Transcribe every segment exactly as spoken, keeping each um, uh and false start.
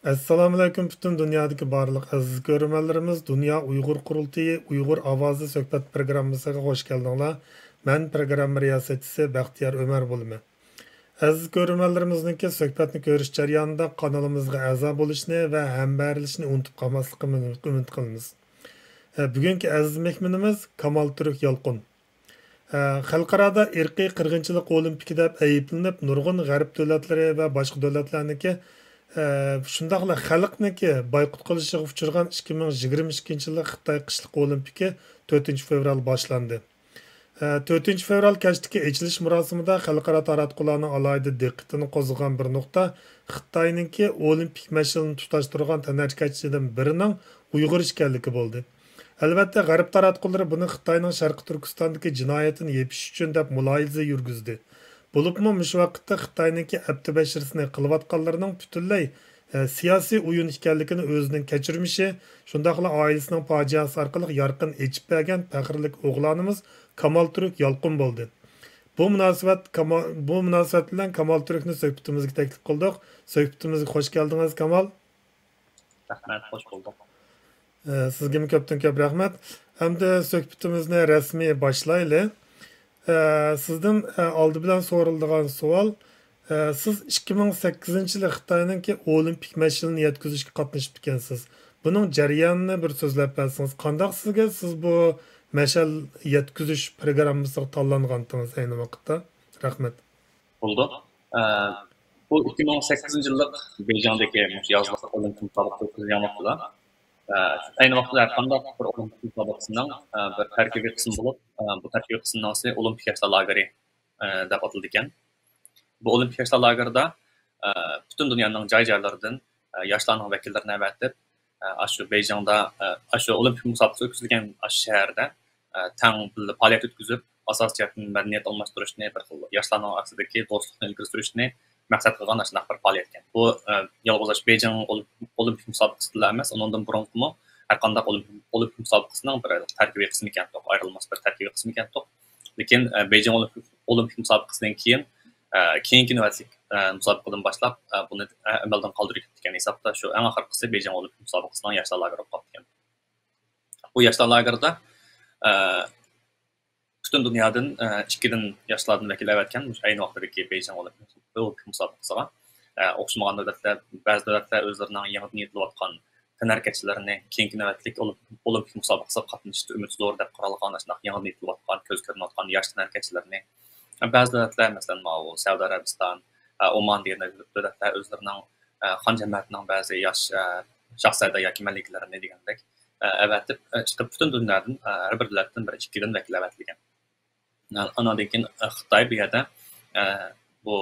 ئەسسالامۇئەلەيكۇم، پۈتۈن دۇنيادىكى بارلىق ئەزىز كۆرۈرمەنلىرىمىز، دۇنيا ئۇيغۇر قۇرۇلتىيى ئۇيغۇر ئاۋازى سۆھبەت پروگراممىسىغا خوش كەلدىڭلار. مەن پروگرامما رىياسەتچىسى بەختىيار ئۆمەر بولىمەن. ئەزىز كۆرۈرمەنلىرىمىزنىڭكى سۆھبەتنى كۆرۈش جەريانىدا قانىلىمىزغا ئەزا بولۇشنى ۋە ھەمبەھىرلىشىشنى ئۇنتۇپ قالماسلىقىنى ئۈمىد قىلىمىز. ئە، بۈگۈنكى ئەزىز مېھمىنىمىز كامال تۈرك يالقۇن. ئە، خەلقئارادا ئىرقىي قىرغىنچىلىق ئولىمپىكى دەپ ئەيىبلىنىپ، نۇرغۇن غەرب دۆلەتلىرى ۋە باشقا دۆلەتلەرنىڭكى، ئە، شۇنداقلا خەلقنىڭكى بايقۇت قىلىشىغا ئۇچرىغان ئىككى مىڭ يىگىرمە ئىككىنچى يىللىق خىتاي قىشلىق ئولىمپىكى تۆتىنچى فېۋرال باشلاندى. ئە، تۆتىنچى فېۋرال كەچتىكى ئېچىلىش مۇراسىمىدا خەلقئارا تاراتقۇلارنىڭ ئالاھىدە دىققىتىنى قوزغىغان بىر نۇقتا خىتاينىڭكى ئولىمپىك مەشئىلىنى تۇتاشتۇرغان تەنھەرىكەتچىلىرىدىن بىرىنىڭ ئۇيغۇر ئىكەنلىكى بولدى. ئەلۋەتتە، غەرب تاراتقۇلىرى بۇنى خىتاينىڭ شەرقىي تۈركىستاندىكى جىنايىتىنى يېپىش ئۈچۈن دەپ مۇلاھىزە يۈرگۈزدى. بولۇپمۇ مۇشۇ ۋاقىتتا خىتاينىڭكى ئەپتى بەشىرىسىنى قىلىۋاتقانلىرىنىڭ پۈتۈنلەي، ئە، سىياسىي ئويۇن ئىكەنلىكىنى ئۆزىنىڭ كەچۈرمىشى، شۇنداقلا ئائىلىسىنىڭ پاجىئەسى ئارقىلىق يارقىن ئېچىپ بەرگەن پەخىرلىك ئوغلانىمىز كامال تۈرك يالقۇن بولدى. بۇ مۇناسىۋەت، كاما-، بۇ مۇناسىۋەت بىلەن كامال تۈركنى سۆھبىتىمىزگە تەكلىپ قىلدۇق. سۆھبىتىمىزگە خوش كەلدىڭىز، كامال. رەھمەت، خوش بولدۇق. ئە، سىزگىمۇ كۆپتىن كۆپ رەھمەت. ئەمدى سۆھبىتىمىزنى رەسمىي باشلايلى. ئە، سىزدىن، ئە، ئالدى بىلەن سورىلىدىغان سوئال، ئە، سىز ئىككى مىڭ سەككىزىنچى يىلى خىتاينىڭكى ئولىمپىك مەشئىلىنى يەتكۈزۈشكە قاتنىشىپتىكەنسىز. بۇنىڭ جەريانىنى بىر سۆزلەپ بەرسىڭىز، قانداق سىزگە، سىز بۇ مەشئەل يەتكۈزۈش پروگراممىسىغا تاللانغانتىڭىز ئەينى ۋاقىتتا؟ رەھمەت. بولىدۇ. ئە، بۇ ئىككى مىڭ سەككىزىنچى يىللىق بېيجىڭدىكى مۇشۇ يازلىق ئولىمپىك مۇسابىقىسى ئۆتكۈزۈلگەن ۋاقتىدا، ئە، ئەينى ۋاقىتتا ھەر قانداق بىر ئولىمپىك مۇسابىقىسىنىڭ، ئە، بىر تەركىبىي قىسمى بولۇپ، ئە، بۇ تەركىبىي قىسىمنىڭ ئىسمى ئولىمپىك ياشلار لاگېرى، ئە، دەپ ئاتىلىدىكەن. بۇ ئولىمپىك ياشلار لاگېرىدا، ئە، پۈتۈن دۇنيانىڭ جاي-جايلىرىدىن، ئە، ياشلارنىڭ ۋەكىللىرىنى ئەۋەتىپ، ئە، ئاشۇ بېيجىڭدا، ئە، ئاشۇ ئولىمپىك مۇسابىقىسى ئۆتكۈزۈلگەن ئاشۇ شەھەردە، ئە، تەڭ بىللە پائالىيەت ئۆتكۈزۈپ، ئاساسىي جەھەتتىن مەدەنىيەت ئالماشتۇرۇشنى، بىر خىل ياشلارنىڭ ئارىسىدىكى دوستلۇقنى ئىلگىرى سۈرۈشنى مەقسەت قىلغان ئاشۇنداق بىر پائالىيەتكەن. بۇ، ئە، يالغۇز ئاشۇ بېيجىڭ ئولىمپ-، ئولىمپىك مۇسابىقىسىدىلا ئەمەس، ئۇنىڭدىن بۇرۇنقىمۇ ھەر قانداق ئولىمپ-، ئولىمپىك مۇسابىقىسىنىڭ بىر تەركىبىي قىسمى ئىكەنتۇق، ئايرىلماس بىر تەركىبىي قىسمى ئىكەنتۇق. لېكىن، ئە، بېيجىڭ ئولىمپىك، ئولىمپىك مۇسابىقىسىدىن كېيىن، ئە، كېيىنكى نۆۋەتلىك، ئە، مۇسابىقىدىن باشلاپ، ئە، بۇنى، ئە، ئەمەلدىن قالدۇرۇپ كېتىدىكەن ھېسابتا شۇ ئەڭ ئاخىرقىسى بېيجىڭ ئولىمپىك مۇسابىقىسىنىڭ ياشلار لاگېرى بولۇپ قاپتىكەن. بۇ ياشلار لاگېرىدا، ئە، پۈتۈن دۇنيادىن، ئە، ئىككىدىن ياشلاردىن ۋەكىل ئەۋەتكەن مۇشۇ ئەينى ۋاقىتتىكى بېيجىڭ ئولىمپىك، ئولىمپىك مۇسابىقىسىغا، ئە، ئوخشىمىغان دۆلەتلەر، بەزى دۆلەتلەر ئۆزلىرىنىڭ يېڭىدىن يېتىلىۋاتقان تەنھەرىكەتچىلىرىنى كېيىنكى نۆۋەتلىك ئولىمپ-، ئولىمپىك مۇسابىقىسىغا قاتنىشىشتا ئۈمىدى زور دەپ قارالغان ئاشۇنداق يېڭىدىن يېتىلىۋاتقان، كۆزگە كۆرۈنۈۋاتقان ياش تەنھەرىكەتچىلىرىنى، بەزى دۆلەتلەر، مەسىلەن، ماۋۇ سەئۇدى ئەرەبىستان، ئومان دېگەن دۆلەتلەر ئۆزلىرىنىڭ، خان جەمەتىنىڭ بەزى ياش شاھزادە ياكى مەلىكىلىرىنى دېگەندەك ئەۋەتىپ، ئىشقىلىپ پۈتۈن دۇنيادىن، ھەر بىر دۆلەتتىن بىر ئىككىدىن ۋەكىل ئەۋەتىلگەن. ئاناندىن كېيىن، خىتاي بۇ يەردە، بۇ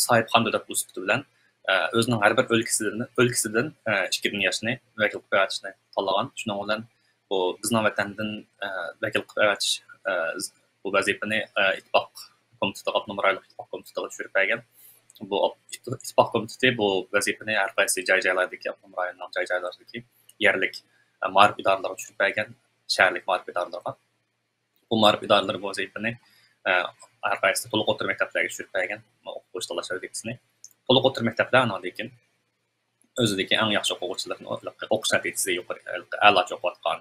ساھىبخان دۆلەت بولۇش سۈپىتى بىلەن، ئۆزىنىڭ ھەر بىر ئۆلكىسىدىن، ئۆلكىسىدىن، ئىككىدىن ياشنى ۋەكىل قىلىپ ئەۋەتىشنى تاللىغان. شۇنىڭ بىلەن بۇ بىزنىڭ ۋەتەندىن، ئە، ۋەكىل قىلىپ ئەۋەتىش، ئە، بۇ ۋەزىپىنى، ئە، ئىتتىپاق كومىتېتىغا، ئاپتونوم رايونلۇق ئىتتىپاق كومىتېتىغا چۈشۈرۈپ بەرگەن. بۇ ئاپ-، ئىتتىپاق كومىتېتى بۇ ۋەزىپىنى ھەر قايسى جاي-جايلاردىكى، ئاپتونوم رايوننىڭ جاي-جايلىرىدىكى يەرلىك، ئە، مائارىپ ئىدارىلىرىغا چۈشۈرۈپ بەرگەن، شەھەرلىك مائارىپ ئىدارىلىرىغا. بۇ مائارىپ ئىدارىلىرى بۇ ۋەزىپىنى، ئە، ھەر قايسى تولۇق ئوتتۇرا مەكتەپلەرگە چۈشۈرۈپ بەرگەن، ئوقۇتقۇچى تاللاش ۋەزىپىسىنى. تولۇق ئوتتۇرا مەكتەپلەر ئاندىن كېيىن ئۆزىدىكى ئەڭ ياخشى ئوقۇغۇچىلىرىنى، ئوقۇش نەتىجىسى يۇقىرى، ئەلادە ئوقۇۋاتقان،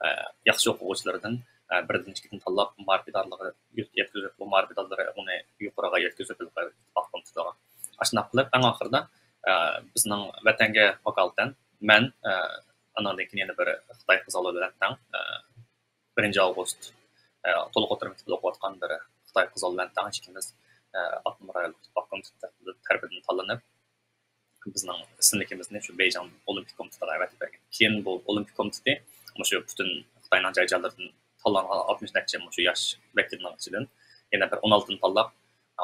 ئە، ياخشى ئوقۇغۇچىلىرىدىن، ئە، بىردىن، ئىككىدىن تاللاپ، مائارىپ ئىدارىلىرىغا يەتكۈزۈپ، بۇ مائارىپ ئىدارىلىرى ئۇنى يۇقىرىغا يەتكۈزۈپ، ئىتتىپاق كومىتېتىغا. ئاشۇنداق قىلىپ، ئەڭ ئاخىرىدا، ئە، بىزنىڭ ۋەتەنگە ۋاكالىتەن مەن، ئە، ئانىڭدىن كېيىن يەنە بىر خىتاي قىزى بىلەن تەڭ، ئە، بىرىنچى ئاۋغۇست، ئە، تولۇق ئوتتۇرا مەكتەپتە ئوقۇۋاتقان بىر خىتاي قىزى بىلەن تەڭ ئىككىمىز، ئە، ئاپتونوم رايونلۇق ئىتتىپاق كومىتېتى تەرىپىدىن تاللىنىپ، بىزنىڭ ئىسىملىكىمىزنى شۇ بېيجىڭ ئولىمپىك كومىتېتىغا ئەۋەتىپ بەرگەن. كېيىن بۇ ئولىمپىك كومىتېتى مۇشۇ پۈتۈن خىتاينىڭ جاي-جايلىرىدىن تاللانغان ئاتمىش نەچچە مۇشۇ ياش ۋەكىلنىڭ ئىچىدىن يەنە بىر ئون ئالتىنى تاللاپ،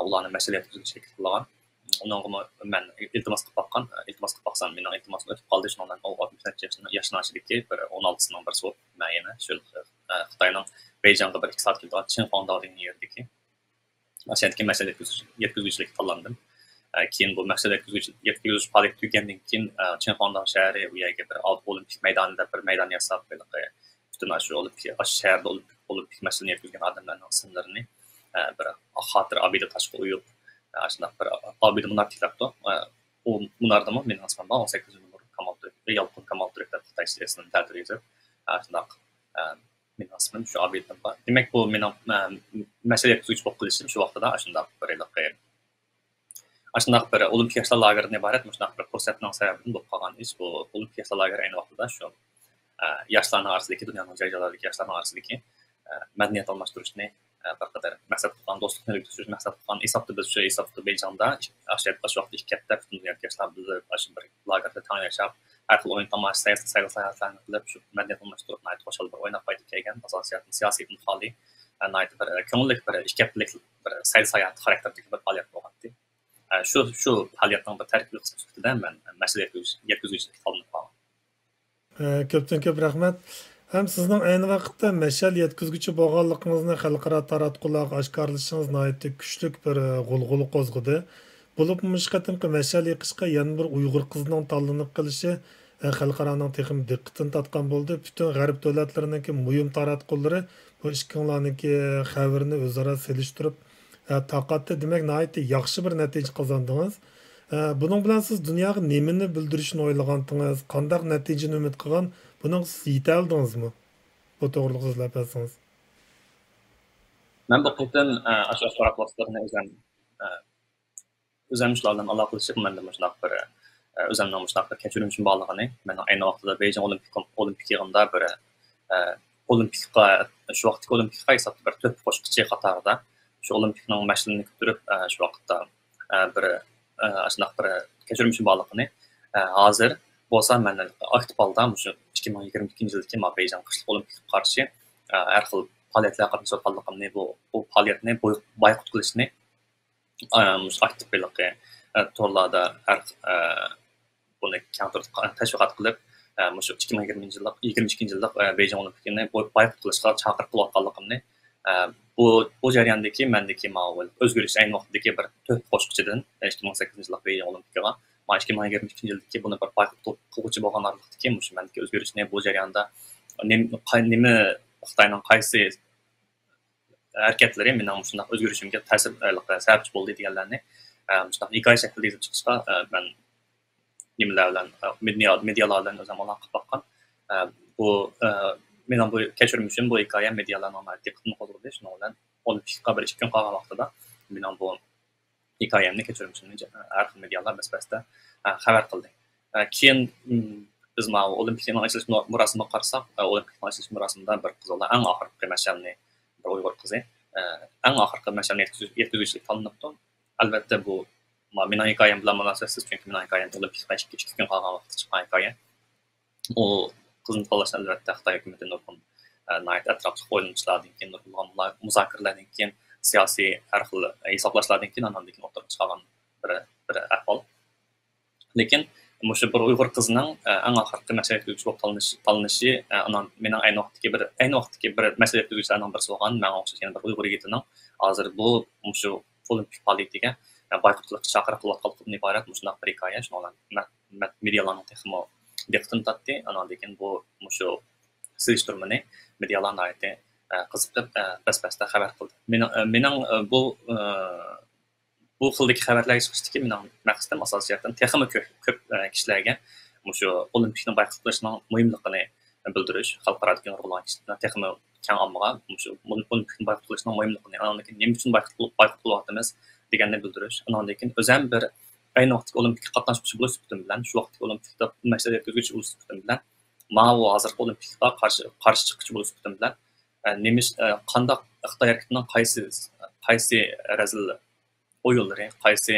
ئۇلارنى مەشئەل يەتكۈزگۈچى شەكىل قىلغان. ئۇنىڭغىمۇ مەن ئىلتىماس قىلىپ باققان، ئىلتىماس قىلىپ باقسام، مېنىڭ ئىلتىماسىم ئۆتۈپ قالدى. شۇنىڭ بىلەن ئۇ ئاتمىش نەچچە ياشنىڭ، ياشنىڭ ئىچىدىكى بىر ئون ئالتىسىنىڭ بىرسى بولۇپ، مەن يەنە شۇ، ئە، خىتاينىڭ بېيجىڭغا بىر ئىككى سائەت كېلىدىغان چىڭخۇاڭداۋ دېگەن يەردىكى، ئاشۇ يەردىكى مەشئەل يەتكۈزگۈچ-، يەتكۈزگۈچىلىككە تاللاندىم. ئە، كېيىن بۇ مەشئەل يەتكۈزگۈچ-، يەتكۈزۈش پائالىيىتى تۈگىگەندىن كېيىن، ئە، چىڭخۇاڭداۋ شەھىرى ئۇ يەرگە بىر ئالتە ئولىمپىك مەيدانى دەپ بىر مەيدان ياساپ، ھېلىقى پۈتۈن ئاشۇ ئولىمپىك، ئاشۇ شەھەردە ئولىمپىك، ئولىمپىك مەشئىلىنى يەتكۈزگەن ئادەملەرنىڭ ئىسىملىرىنى، ئە، بىر خاتىرە ئابىدە تاشقا ئويۇپ، ئە، ئاشۇنداق بىر ئابىدە مۇنار تىكلەپتۇ. ئە، ئۇ مۇناردىمۇ مېنىڭ ئىسمىم بار، ئون سەككىزىنچى نومۇر كامال يالقۇن كامال تۈرك دەپ خىتايچە ئىسمىنى تەتۈر يېزىپ، ئە، شۇنداق، ئە، مېنىڭ ئىسمىم شۇ ئابىدىن بار. دېمەك، بۇ مېنىڭ، ئە، مەشئەل يەتكۈزگۈچى بولۇپ قېلىشىم شۇ ۋاقتىدا شۇنداق بىر ھېلىقى، ئاشۇنداق بىر ئولىمپىك ياشلار لاگېرىدىن ئىبارەت مۇشۇنداق بىر پۇرسەتنىڭ سەۋەبىدىن بولۇپ قالغان ئىش. بۇ ئولىمپىك ياشلار لاگېرى ئەينى ۋاقتىدا شۇ، ئە، ياشلارنىڭ ئارىسىدىكى، دۇنيانىڭ جاي-جايلىرىدىكى ياشلارنىڭ ئارىسىدىكى، ئە، مەدەنىيەت ئالماشتۇرۇشنى، ئە، بىر قەدەر مەقسەت قىلغان، دوستلۇقنى ئۆزلەشتۈرۈشنى مەقسەت قىلغان ھېسابتا بىز شۇ ھېسابتا بېيجىڭدا ئاشۇ، ئاشۇ ۋاقىتتا ئىككى ھەپتە پۈتۈن دۇنيادىكى ياشلار بىللە ئاشۇ بىر لاگېردا تەڭ ياشاپ، ھەر خىل ئويۇن تاماشا، سەيل ساياھەتلەرنى قىلىپ، شۇ مەدەنىيەت ئالماشتۇرۇپ، ناھايىتى خۇشال بىر ئويناپ قايتىپ كەلگەن، ئاساسىيەتتىن سىياسىيدىن خالىي، ناھايىتى بىر كۆڭۈللۈك بىر ئىككى ھەپتىلىك بىر سەيل ساياھەت خاراكتېرىدىكى بىر پائالىيەت بولغانىدى. شۇ، شۇ پائالىيەتنىڭ بىر تەركىبىي قىسمى سۈپىتىدە مەن مەشئەل يەتكۈزگۈچىلىككە تاللىنىپ قالغان. ئە، كۆپتىن كۆپ رەھمەت. ھەم سىزنىڭ ئەينى ۋاقىتتا مەشئەل يەتكۈزگۈچى بولغانلىقىڭىزنى خەلقئارا تاراتقۇلارغا ئاشكارىلىشىڭىز ناھايىتى كۈچلۈك بىر، ئە، غۇلغۇلا قوزغىدى. بولۇپمۇ مۇشۇ قېتىمقى مەشئەل يېقىشقا يەنە بىر ئۇيغۇر قىزىنىڭ تاللىنىپ قېلىشى، ئە، خەلقئارانىڭ تېخىمۇ دىققىتىنى تارتقان بولدى. پۈتۈن غەرب دۆلەتلىرىنىڭكى مۇھىم تاراتقۇلىرى بۇ ئىككىڭلارنىڭكى خەۋىرىنى ئۆزئارا سېلىشتۇرۇپ، ئە، تارقاتتى. دېمەك، ناھايىتى ياخشى بىر نەتىجە قازاندىڭىز. ئە، بۇنىڭ بىلەن سىز دۇنياغا نېمىنى بىلدۈرۈشنى ئويلىغانتىڭىز؟ قانداق نەتىجىنى ئۈمىد قىلغان؟ بۇنىڭغا سىز يېتەلدىڭىزمۇ؟ بۇ توغرىلىق سۆزلەپ بەرسىڭىز. مەن بۇ قېتىم، ئە، ئاشۇ ئاخبارات ۋاسىتىلىرىنى ئۆزۈم، ئە، ئۆزۈم شۇلار بىلەن ئالاقىلىشىپ، مەندە مۇشۇنداق بىر، ئە، ئۆزۈمنىڭ مۇشۇنداق بىر كەچۈرمىشىم بارلىقىنى، مەن ئەينى ۋاقتىدا بېيجىڭ ئولىمپىك، ئولىمپىك يىغىنىدا بىر، ئە، ئولىمپىكقا، شۇ ۋاقىتتىكى ئولىمپىكقا ھېسابتا بىر تۆھپە قوشقۇچى قاتارىدا شۇ ئولىمپىكنىڭ مەشئىلىنى كۆتۈرۈپ، ئە، شۇ ۋاقىتتا، ئە، بىر، ئە، ئاشۇنداق بىر كەچۈرمىشىم بارلىقىنى، ئە، ھازىر بولسا مەن ئاكتىپ ھالدا مۇشۇ ئىككى مىڭ يىگىرمە ئىككىنچى يىلدىكى ما بېيجىڭ قىشلىق ئولىمپىكىغا قارشى، ئە، ھەر خىل پائالىيەتلەرگە قاتنىشىۋاتقانلىقىمنى، بۇ، بۇ پائالىيەتنى بوي-، بايقۇت قىلىشنى، ئە، مۇشۇ ئاكتىپ ھېلىقى، ئە، تورلاردا ھەر، ئە، بۇنى كەڭ تۈردە تەشۋىقات قىلىپ، ئە، مۇشۇ ئىككى مىڭ يىگىرمە يىللىق، يىگىرمە ئىككىنچى يىللىق، ئە، بېيجىڭ ئولىمپىكىنى بوي-، بايقۇت قىلىشقا چاقىرىق قىلىۋاتقانلىقىمنى، ئە، بۇ، بۇ جەرياندىكى مەندىكى ماۋۇ ئۆزگىرىش، ئەينى ۋاقىتتىكى بىر تۆھپە قوشقۇچىدىن، ئىككى مىڭ سەككىزىنچى يىللىق بېيجىڭ ئولىمپىكىغا، ما ئىككى مىڭ يىگىرمە ئىككىنچى يىلدىكى بۇنى بىر بايقۇت قىل-، قىلغۇچى بولغان ئارىلىقتىكى مۇشۇ مەندىكى ئۆزگىرىشنى، بۇ جەرياندا نېم-، قاي-، نېمە، خىتاينىڭ قايسى ھەرىكەتلىرى مېنىڭ مۇشۇنداق ئۆزگىرىشىمگە تەسىر، سەۋەبچى بولدى دېگەنلەرنى، ئە، مۇشۇنداق ھېكايە شەكلىدە يېزىپ چىقىشقا، ئە، مەن نېمىلەر بىلەن، ئە، مېدىيا، مېدىيالار بىلەن ئۆزۈم ئالاقە قىلىپ باققان. ئە، بۇ، ئە، مېنىڭ بۇ كەچۈرمىشىم، بۇ ھېكايە مېدىيالارنىڭ دىققىتىنى قوزغىدى. شۇنىڭ بىلەن ئولىمپىكقا بىر ئىككى كۈن قالغان ۋاقتىدا مېنىڭ بۇ ھېكايەمنى، كەچۈرمىشىمنى ھەر خىل مېدىيالار بەس-بەستە، ئە، خەۋەر قىلدى. ئە، كېيىن، م، بىز ماۋۇ ئولىمپىكنىڭ ئېچىلىش مۇ-، مۇراسىمىغا قارىساق، ئە، ئولىمپىكنىڭ ئېچىلىش مۇراسىمىدا بىر قىز بالا ئەڭ ئاخىرقى مەشئەلنى، بىر ئۇيغۇر قىزى، ئە، ئەڭ ئاخىرقى مەشئەلنى يەتكۈزۈش-، يەتكۈزگۈچىلىككە تاللىنىپتۇ. ئەلۋەتتە، بۇ ما-، مېنىڭ ھېكايەم بىلەن مۇناسىۋەتسىز، چۈنكى مېنىڭ ھېكايەم ئولىمپىكقا ئىككى، ئىككى كۈن قالغان ۋاقىتتا چىققان ھېكايە. ئۇ قىزنى تاللاشنى، ئەلۋەتتە، خىتاي ھۆكۈمىتى نۇرغۇن، ئە، ناھايىتى ئەتراپلىق ئويلىنىشلاردىن كېيىن، نۇرغۇن مۇلا-، مۇزاكىرىلەردىن كېيىن، سىياسىي ھەر خىل ھېسابلاشلاردىن كېيىن، ئاندىن كېيىن ئوتتۇرىغا چىقارغان بىر، بىر ئەھۋال. لېكىن مۇشۇ بىر ئۇيغۇر قىزنىڭ، ئە، ئەڭ ئاخىرقى مەشئەل يەتكۈزگۈچى بولۇپ تاللىنىشى، تاللىنىشى، ئە، ئانان-، مېنىڭ ئەينى ۋاقىتتىكى بىر، ئەينى ۋاقىتتىكى بىر مەشئەل يەتكۈزگۈچىلەرنىڭ بىرسى بولغان ماڭا ئوخشاش يەنە بىر ئۇيغۇر يىگىتىنىڭ ھازىر بۇ، مۇشۇ ئولىمپىك پائالىيىتىگە، ئە، بايقۇت قىلىشقا چاقىرىق قىلىۋاتقانلىقىدىن ئىبارەت مۇشۇنداق بىر ھېكايە. شۇنىڭ بىلەن مە-، مە-، مېدىيالارنىڭ تېخىمۇ دىققىتىنى تارتتى. ئاناندىن كېيىن بۇ، مۇشۇ سېلىشتۇرمىنى مېدىيالار ناھايىتى، ئە، قىزىقىپ، ئە، بەس-بەستە خەۋەر قىلدى. مېنىڭ، ئە، مېنىڭ، ئە، بۇ، ئە، بۇ خىلدىكى خەۋەرلەرگە چىقىشتىكى مېنىڭ مەقسىتىم ئاساسىيەتتىن تېخىمۇ كۆپ، كۆپ، ئە، كىشىلەرگە مۇشۇ ئولىمپىكنى بايقۇت قىلىشنىڭ مۇھىملىقىنى بىلدۈرۈش، خەلقئارادىكى نۇرغۇنلىغان كىشىلەر تېخىمۇ كەڭ ئاممىغا مۇشۇ ئولىمپىكنى بايقۇت قىلىشنىڭ مۇھىملىقىنى، ئاندىن كېيىن نېمە ئۈچۈن بايقۇت قىل-، بايقۇت قىلىۋاتىمىز دېگەننى بىلدۈرۈش، ئاندىن كېيىن ئۆزۈم بىر ئەينى ۋاقىتتىكى ئولىمپىكقا قاتناشقۇچى بولۇش سۈپىتىم بىلەن، شۇ ۋاقىتتىكى ئولىمپىكتا مەشئەل يەتكۈزگۈچى بولۇش سۈپىتىم بىلەن، ماۋۇ ھازىرقى ئولىمپىكقا قارشى، قارشى چىققۇچى بولۇش سۈپىتىم بىلەن، ئە، نېمىش-، ئە، قانداق خىتاي ھەرىكىتىنىڭ قايسى، قايسى رەزىل ئويۇنلىرى، قايسى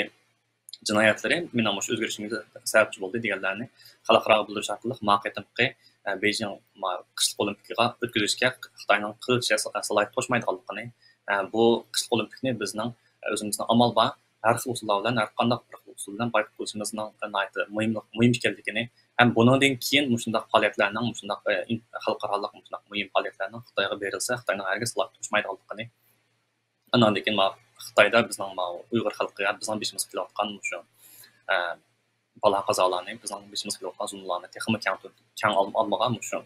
جىنايەتلىرى مېنىڭ مۇشۇ ئۆزگىرىشىمگە سەۋەبچى بولدى دېگەنلەرنى خەلقئاراغا بىلدۈرۈش ئارقىلىق ما قېتىمقى، ئە، بېيجىڭ ما قىشلىق ئولىمپىكىغا ئۆتكۈزۈشكە خىتاينىڭ قىلچە سالاھىيىتى توشمايدىغانلىقىنى، ئە، بۇ قىشلىق ئولىمپىكنى بىزنىڭ، ئە، ئۆزىمىزنىڭ ئامال بار ھەر خىل ئۇسۇللار بىلەن، ھەر قانداق بىر خىل ئۇسۇل بىلەن بايقۇت قىلىشىمىزنىڭ ناھايىتى مۇھىملىق، مۇھىم ئىكەنلىكىنى ھەم بۇنىڭدىن كېيىن مۇشۇنداق پائالىيەتلەرنىڭ، مۇشۇنداق، ئە، ئىن-، خەلقئارالىق مۇشۇنداق مۇھىم پائالىيەتلەرنىڭ خىتايغا بېرىلسە، خىتاينىڭ ھەرگىز سالاھىيىتى توشمايدىغانلىقىنى، ئاندىن كېيىن ماۋۇ خىتايدا بىزنىڭ ماۋۇ ئۇيغۇر خەلقىگە بىزنىڭ بېشىمىزغا كېلىۋاتقان مۇشۇ، ئە، بالا قازالارنى، بىزنىڭ بېشىمىزغا كېلىۋاتقان زۇلۇملارنى تېخىمۇ كەڭ تۈر-، كەڭ ئال-، ئالمىغا مۇشۇ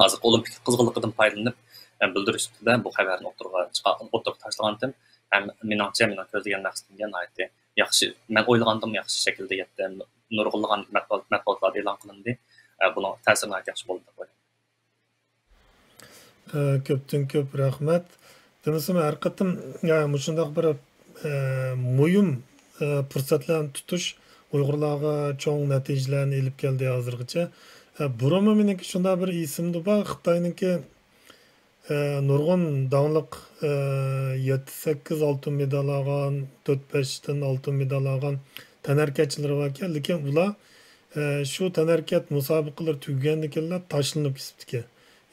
ھازىرقى ئولىمپىك قىزغىنلىقىدىن پايدىلىنىپ، ئە، بىلدۈرۈش سۈپىتىدە بۇ خەۋەرنى ئوتتۇرىغا چىقار-، ئوتتۇرىغا تاشلىغانتىم. ھەم مېنىڭچە، مېنىڭ كۆزلىگەن مەقسىتىمگە ناھايىتى ياخشى، مەن ئويلىغاندىنمۇ ياخشى شەكىلدە يەتتى. نۇرغۇنلىغان مەتبۇئات-، مەتبۇئاتلاردا ئېلان قىلىندى. ئە، بۇنىڭ تەسىرى ناھايىتى ياخشى بولدى دەپ ئويلايمەن. ئە، كۆپتىن كۆپ رەھمەت. دېمىسىمۇ، ھەر قېتىم، ئە، مۇشۇنداق بىر، ئە، مۇھىم، ئە، پۇرسەتلەرنى تۇتۇش ئۇيغۇرلارغا چوڭ نەتىجىلەرنى ئېلىپ كەلدى ھازىرغىچە. ئە، بۇرۇنمۇ مېنىڭكى شۇنداق بىر ئېسىمدە بار، خىتاينىڭكى، ئە، نۇرغۇن داڭلىق، ئە، يەتتە سەككىز ئالتۇن مېدال ئالغان، تۆت بەشتىن ئالتۇن مېدال ئالغان تەنھەرىكەتچىلىرى باركەن، لېكىن ئۇلار، ئە، شۇ تەنھەرىكەت مۇسابىقىلىرى تۈگىگەندىن كېيىنلا تاشلىنىپ كېتىپتىكەن.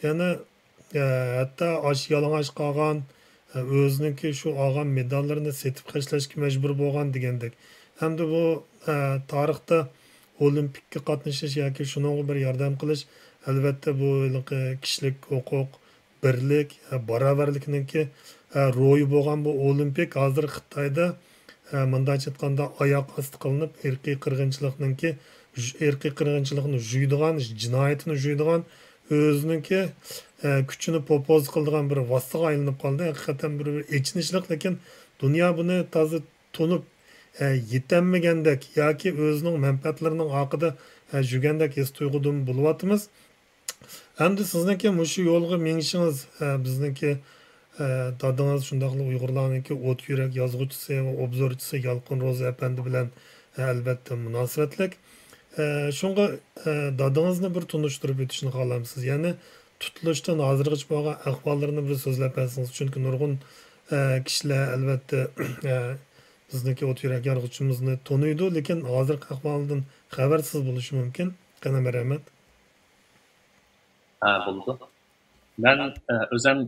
يەنى، ئە، ھەتتا ئاش-، يالىڭاچ قالغان، ئە، ئۆزىنىڭكى شۇ ئالغان مېداللىرىنى سېتىپ خەجلەشكە مەجبۇر بولغان دېگەندەك. ھەمدە بۇ، ئە، تارىختا ئولىمپىككە قاتنىشىش ياكى شۇنىڭغا بىر ياردەم قىلىش، ئەلۋەتتە، بۇ ھېلىقى كىشىلىك ھوقۇق، بىرلىك، ئە، باراۋەرلىكنىڭكى، ئە، روھى بولغان بۇ ئولىمپىك ھازىر خىتايدا، ئە، مۇنداقچە ئېيتقاندا، ئاياق ئاستى قىلىنىپ، ئىرقىي قىرغىنچىلىقنىڭكى، ژ-، ئىرقىي قىرغىنچىلىقنى جۇيىدىغان، جىنايىتىنى جۇيىدىغان، ئۆزىنىڭكى، ئە، كۈچىنى پوپوزا قىلىدىغان بىر ۋاسىتىگە ئايلىنىپ قالدى. ھەقىقەتەن بىر، بىر ئېچىنىشلىق، لېكىن دۇنيا بۇنى تازا تونۇپ، ئە، يېتەلمىگەندەك ياكى ئۆزىنىڭ مەنپەئەتلىرىنىڭ ئارقىدا، ئە، يۈرگەندەك ھېس تۇيغۇدا بولۇۋاتىمىز. ئەمدى سىزنىڭكى مۇشۇ يولغا مېڭىشىڭىز، ئە، بىزنىڭكى، ئە، دادىڭىز، شۇنداقلا ئۇيغۇرلارنىڭكى ئوت يۈرەك يازغۇچىسى ۋە ئوبزورچىسى يالقۇن روزى ئەپەندى بىلەن، ئە، ئەلۋەتتە مۇناسىۋەتلىك. ئە، شۇڭا، ئە، دادىڭىزنى بىر تونۇشتۇرۇپ ئۆتۈشنى خالامسىز؟ يەنى تۇتۇلۇشتىن ھازىرغىچە بولغان ئەھۋاللىرىنى بىر سۆزلەپ بەرسىڭىز، چۈنكى نۇرغۇن، ئە، كىشىلەر ئەلۋەتتە، ئە، بىزنىڭكى ئوت يۈرەك يازغۇچىمىزنى تونۇيدۇ، لېكىن ھازىرقى ئەھۋالىدىن خەۋەرسىز بولۇشى مۇمكىن. قېنى، رەھمەت. ھە، بولىدۇ. مەن، ئە، ئۆزۈم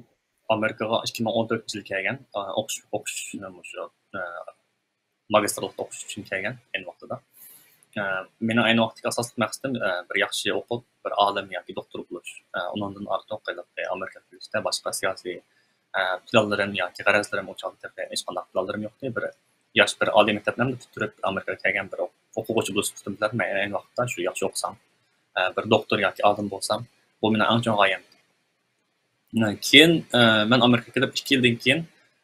ئامېرىكىغا ئىككى مىڭ ئون تۆتىنچى يىلى كەلگەن، ئە، ئوقۇش، ئوقۇش، مۇشۇ، ئە، ماگىستىرلىقتا ئوقۇش ئۈچۈن كەلگەن ئەينى ۋاقتىدا. ئە، مېنىڭ ئەينى ۋاقىتتىكى ئاساسلىق مەقسىتىم، ئە، بىر ياخشى ئوقۇپ، بىر ئالىم ياكى دوكتور بولۇش. ئە، ئۇنىڭدىن ئارتۇق ھېلىقى ئامېرىكىغا كېلىشتە باشقا سىياسىي، ئە، پىلانلىرىم ياكى غەرەزلىرىم ئۇ چاغدا تېخى ھېچقانداق پىلانلىرىم يوقتى. بىر ياش، بىر ئالىي مەكتەپنى پۈتتۈرۈپ، ئامېرىكىغا كەلگەن بىر ئوقۇغۇچى بولۇش سۈپىتىم بىلەن مەن ئەينى ۋاقىتتا شۇ ياخشى ئوقۇسام، ئە، بىر دوكتور ياكى ئالىم بولسام، بۇ مېنىڭ ئەڭ چوڭ غايەم. كېيىن، ئە، مەن ئامېرىكىغا كېلىپ ئىككى يىلدىن كېيىن،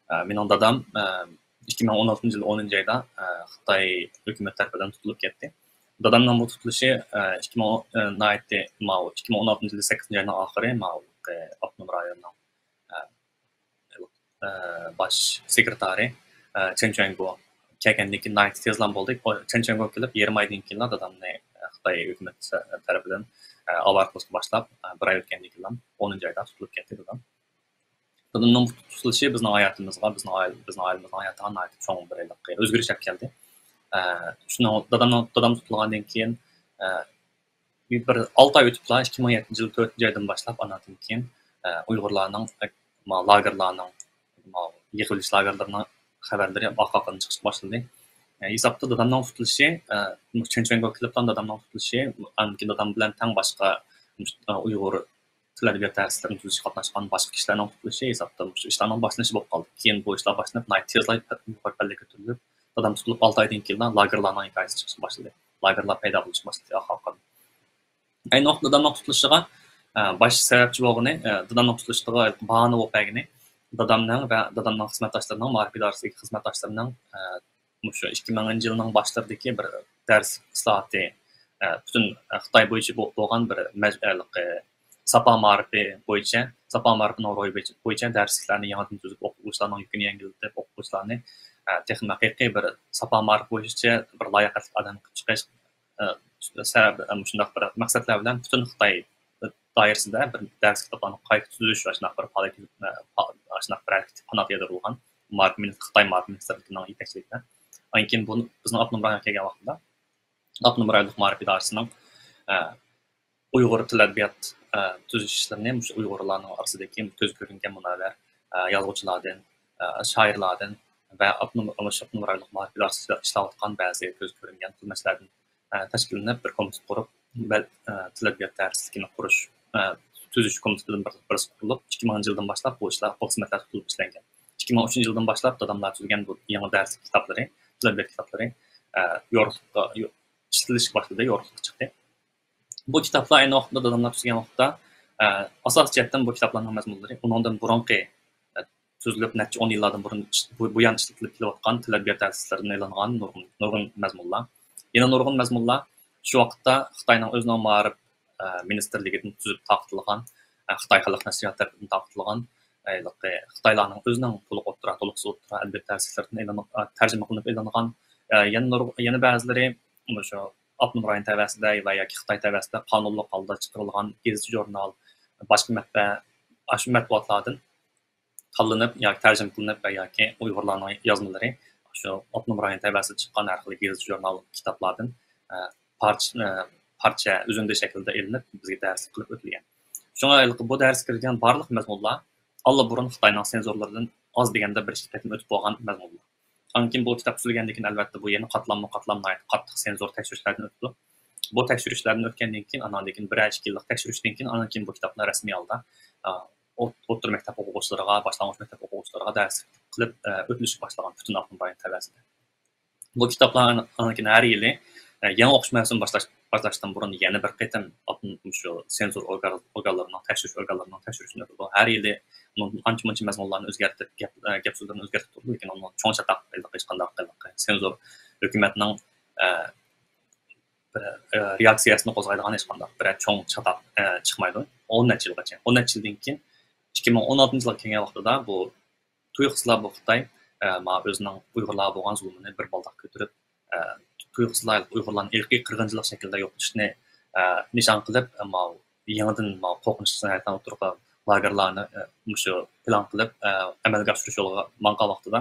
ئە، مېنىڭ دادام، ئە، ئىككى مىڭ ئون ئالتىنچى يىل ئونىنچى ئايدا، ئە، خىتاي ھۆكۈمەت تەرىپىدىن تۇتۇلۇپ كەتتى. دادامنىڭ بۇ تۇتۇلۇشى، ئە، ئىككى مىڭ، ئە، ناھايىتى ماۋۇ ئىككى مىڭ ئون ئالتىنچى يىلى سەككىزىنچى ئاينىڭ ئاخىرى ماۋۇ، ئە، ئاپتونوم رايوننىڭ، ئە، ئە، باش سېكرېتارى، ئە، چېن چۈەنگو كەلگەندىن كېيىن ناھايىتى تېزلا بولدى. ئۇ چېن چۈەنگو كېلىپ يېرىم ئايدىن كېيىنلا دادامنى، ئە، خىتاي ھۆكۈمىتى تەرىپىدىن، ئە، ئاۋارە قىلىشقا باشلاپ، ئە، بىر ئاي ئۆتكەندىن كېيىنلا، ئونىنچى ئايدا تۇتۇلۇپ كەتتى دادام. دادامنىڭ تۇتۇلۇشى بىزنىڭ ھاياتىمىزغا، بىزنىڭ ئائىلە-، بىزنىڭ ئائىلىمىزنىڭ ھاياتىغا ناھايىتى چوڭ بىر ھېلىقى ئۆزگىرىش ئەپ كەلدى. ئە، شۇنىڭ، دادامنىڭ، دادام تۇتۇلغاندىن كېيىن، ئە، بىر ئالتە ئاي ئۆتۈپلا، ئىككى مىڭ يەتتىنچى يىل تۆتىنچى ئايدىن باشلاپ، ئاندىن كېيىن، ئە، ئۇيغۇرلارنىڭ، ئە، ما-، لاگېرلارنىڭ، ما-، يىغىۋېلىش لاگېرلىرىنىڭ خەۋەرلىرى ئارقا-ئارقىدىن چىقىشقا باشلىدى. ئە، ھېسابتا دادامنىڭ تۇتۇلۇشى، ئە، چېن چۈەنگو كېلىپلا دادامنىڭ تۇتۇلۇشى، ئاندىن كېيىن دادام بىلەن تەڭ باشقا، ئە، ئۇيغۇر تىل ئەدەبىيات دەرسلىرىنى تۈزۈشكە قاتناشقان باشقا كىشىلەرنىڭ تۇتۇلۇشى ھېسابتا مۇشۇ ئىشلارنىڭ باشلىنىشى بولۇپ قالدى. كېيىن بۇ ئىشلار باشلىنىپ، ناھايىتى تېزلا يۇقىرى پەللىگە كۆتۈرۈلۈپ، دادام تۇتۇلۇپ ئالتە ئايدىن كېيىنلا لاگېرلارنىڭ ھېكايىسى چىقىشقا باشلىدى. لاگېرلار پەيدا بولۇشقا باشلىدى ئاخىرقى. ئەينى ۋاقىتتا دادامنىڭ تۇتۇلۇشىغا، ئە، باش سەۋەبچى بولغىنى، ئە، دادامنىڭ تۇتۇلۇشىغا باھانە بولۇپ بەرگىنى، دادامنىڭ ۋە دادامنىڭ خىزمەتداشلىرىنىڭ، مائارىپ ئىدارىسىدىكى خىزمەتداشلىرىنىڭ، ئە، مۇشۇ ئىككى مىڭىنچى يىلنىڭ باشلىرىدىكى بىر دەرس ئىسلاھاتى، ئە، پۈتۈن، ئە، خىتاي بويىچە بو-، بولغان بىر مەج-، ئە، ھېلىقى ساپا مائارىپى بويىچە، ساپا مائارىپىنىڭ روھى بويىچە، بويىچە دەرسلىكلەرنى يېڭىدىن تۈزۈپ، ئوقۇغۇچىلارنىڭ يۈكىنى يەڭگىللىتىپ، ئوقۇغۇچىلارنى، ئە، تېخىمۇ ھەقىقىي بىر ساپا مائارىپى بويىچە بىر لاياقەتلىك ئادەم قىلىپ چىقىش، ئە، سەۋەب، ئە، مۇشۇنداق بىر مەقسەتلەر بىلەن پۈتۈن خىتاي دائىرىسىدە بىر دەرس كىتابلارنى قايتا تۈزۈش، ئاشۇنداق بىر پائالىيەت، ئە، پا-، ئاشۇنداق بىر ھەرىكەت قانات يايدۇرۇلغان. مائارىپ مىنىس-، خىتاي مائارىپ مىنىستىرلىكىنىڭ يېتەكچىلىكىدە. ئاندىن كېيىن بۇ بىزنىڭ ئاپتونوم رايونغا كەلگەن ۋاقتىدا، ئاپتونوم رايونلۇق مائارىپ ئىدارىسىنىڭ، ئە، ئۇيغۇر تىل ئەدەبىيات، ئە، تۈزۈش ئىشلىرىنى مۇشۇ ئۇيغۇرلارنىڭ ئارىسىدىكى كۆزگە كۆرۈنگەن مۇنەۋۋەر، ئە، يازغۇچىلاردىن، ئە، شائىرلاردىن ۋە ئاپتونوم، مۇشۇ ئاپتونوم رايونلۇق مائارىپ ئىدارىسىدا ئىشلەۋاتقان بەزى كۆزگە كۆرۈنگەن خىزمەتچىلەردىن، ئە، تەشكىللىنىپ، بىر كومىتېت قۇرۇپ، بەل-، ئە، تىل ئەدەبىيات دەرسلىكىنى قۇرۇش، ئە، تۈزۈش كومىتېتىدىن بىر-، بىرسى قۇرۇلۇپ، ئىككى مىڭىنچى يىلدىن باشلاپ بۇ ئىشلار، بۇ خىزمەتلەر تۇتۇلۇپ ئىشلەنگەن. ئىككى مىڭ ئۈچىنچى يىلدىن باشلاپ داداملار تۈزگەن بۇ يېڭى دەرسلىك كىتابلىرى، تىل ئەدەبىيات كىتابلىرى، ئە، يورۇقلۇققا، يو-، ئىشلىتىلىشكە باشلىدى، يورۇقلۇققا چىقتى. بۇ كىتابلار ئەينى ۋاقىتتا داداملار تۈزگەن ۋاقىتتا، ئە، ئاساسىي جەھەتتىن بۇ كىتابلارنىڭ مەزمۇنلىرى ئۇنىڭدىن بۇرۇنقى، ئە، تۈزۈلۈپ نەچچە ئون يىللاردىن بۇرۇن ئىش-، بۇ-، بۇيان ئىشلىتىلىپ كېلىۋاتقان تىل ئەدەبىيات دەرسلىرىدىن ئېلىنغان نۇرغۇن، نۇرغۇن مەزمۇنلار. يەنە نۇرغۇن مەزمۇنلار، شۇ ۋاقىتتا خىتاينىڭ ئۆزىنىڭ مائارىپ، ئە، مىنىستىرلىكىدىن تۈزۈپ تارقىتىلغان، ئە، خىتاي خەلق نەشرىياتى تەرىپىدىن تارقىتىلغان، ئە، ھېلىقى خىتايلارنىڭ ئۆزىنىڭ تولۇق ئوتتۇرا، تولۇقسىز ئوتتۇرا ئەدەبىيات دەرسلىكلىرىدىن ئېلىنىپ، ئە، تەرجىمە قىلىنىپ ئېلىنغان، ئە، يەنە نۇر-، يەنە بەزىلىرى مۇشۇ ئاپتونوم رايون تەۋەسىدە ۋە ياكى خىتاي تەۋەسىدە قانۇنلۇق ھالدا چىقىرىلغان گېزىت-ژۇرنال، باشقا مەتبە-، ئاشۇ مەتبۇئاتلاردىن تاللىنىپ ياكى تەرجىمە قىلىنىپ ۋە ياكى ئۇيغۇرلارنىڭ يازمىلىرى شۇ ئاپتونوم رايون تەۋەسىدە چىققان ھەر خىل گېزىت-ژۇرنال، كىتابلاردىن، ئە، پارچە، ئە، پارچە، ئۈزۈندە شەكلىدە ئېلىنىپ، بىزگە دەرسلىك قىلىپ ئۆتۈلگەن. شۇڭا ھېلىقى بۇ دەرسكە كىرگەن بارلىق مەزمۇنلار ئاللىبۇرۇن خىتاينىڭ سېنزورلىرىدىن ئاز دېگەندە بىر ئىككى قېتىم ئۆتۈپ بولغان مەزمۇنلار. ئاندىن كېيىن بۇ كىتاب تۈزۈلگەندىن كېيىن، ئەلۋەتتە، بۇ يەنە قاتلاممۇ قاتلام ناھايىتى قاتتىق سېنزور تەكشۈرۈشلەردىن ئۆتىدۇ. بۇ تەكشۈرۈشلەردىن ئۆتكەندىن كېيىن، ئاندىن كېيىن بىرەر ئىككى يىللىق تەكشۈرۈشتىن كېيىن، ئاندىن كېيىن بۇ كىتابلار رەسمىي ھالدا، ئا، ئوت-، ئوتتۇرا مەكتەپ ئوقۇغۇچىلىرىغا، باشلانغۇچ مەكتەپ ئوقۇغۇچىلىرىغا دەرس قىلىپ، ئە، ئۆتۈلۈشكە باشلىغان پۈتۈن ئاپتونوم رايون تەۋەسىدە. بۇ كىتابلار ئاندىن كېيىن ھەر يىلى، ئە، يېڭى ئوقۇش مەۋسۇمى باشلاش-، باشلاشتىن بۇرۇن يەنە بىر قېتىم ئاپتونوم شۇ سېنزور ئورگان-، ئورگانلىرىنىڭ تەكشۈرۈش ئورگانلىرىنىڭ تەكشۈرۈشىنى ئۆتىدۇ. ھەر يىلى ئۇنىڭدىن ئانچە-مۇنچە مەزمۇنلارنى ئۆزگەرتىپ، گەپ، ئە، گەپ سۆزلىرىنى ئۆزگەرتىپ تۇرىدۇ، لېكىن ئۇنىڭ چوڭ چاتاق، ھېلىقى ھېچقانداق، ھېلىقى سېنزور ھۆكۈمەتنىڭ، ئە، بىر، ئە، رېئاكسىيەسىنى قوزغايدىغان ھېچقانداق بىر چوڭ چاتاق، ئە، چىقمايدۇ. ئون نەچچە يىلغىچە. ئون نەچچە يىلدىن كېيىن، ئىككى مىڭ ئون ئالتىنچى يىلغا كەلگەن ۋاقتىدا بۇ تۇيۇقسىزلا بۇ خىتاي، ئە، مانا ئۆزىنىڭ ئۇيغۇرلارغا بولغان زۇلمىنى بىر بالداق كۆتۈرۈپ، ئە، تۇيۇقسىزلا ئۇيغۇرلارنى ئىرقىي قىرغىنچىلىق شەكلىدە يوقىتىشنى، ئە، نىشان قىلىپ، ئە، ماۋۇ يېڭىدىن ماۋۇ قورقۇنچلۇق سانائەتلەرنى ئوتتۇرىغا، لاگېرلارنى، ئە، مۇشۇ پىلان قىلىپ، ئە، ئەمەلگە ئاشۇرۇش يولىغا ماڭغان ۋاقتىدا،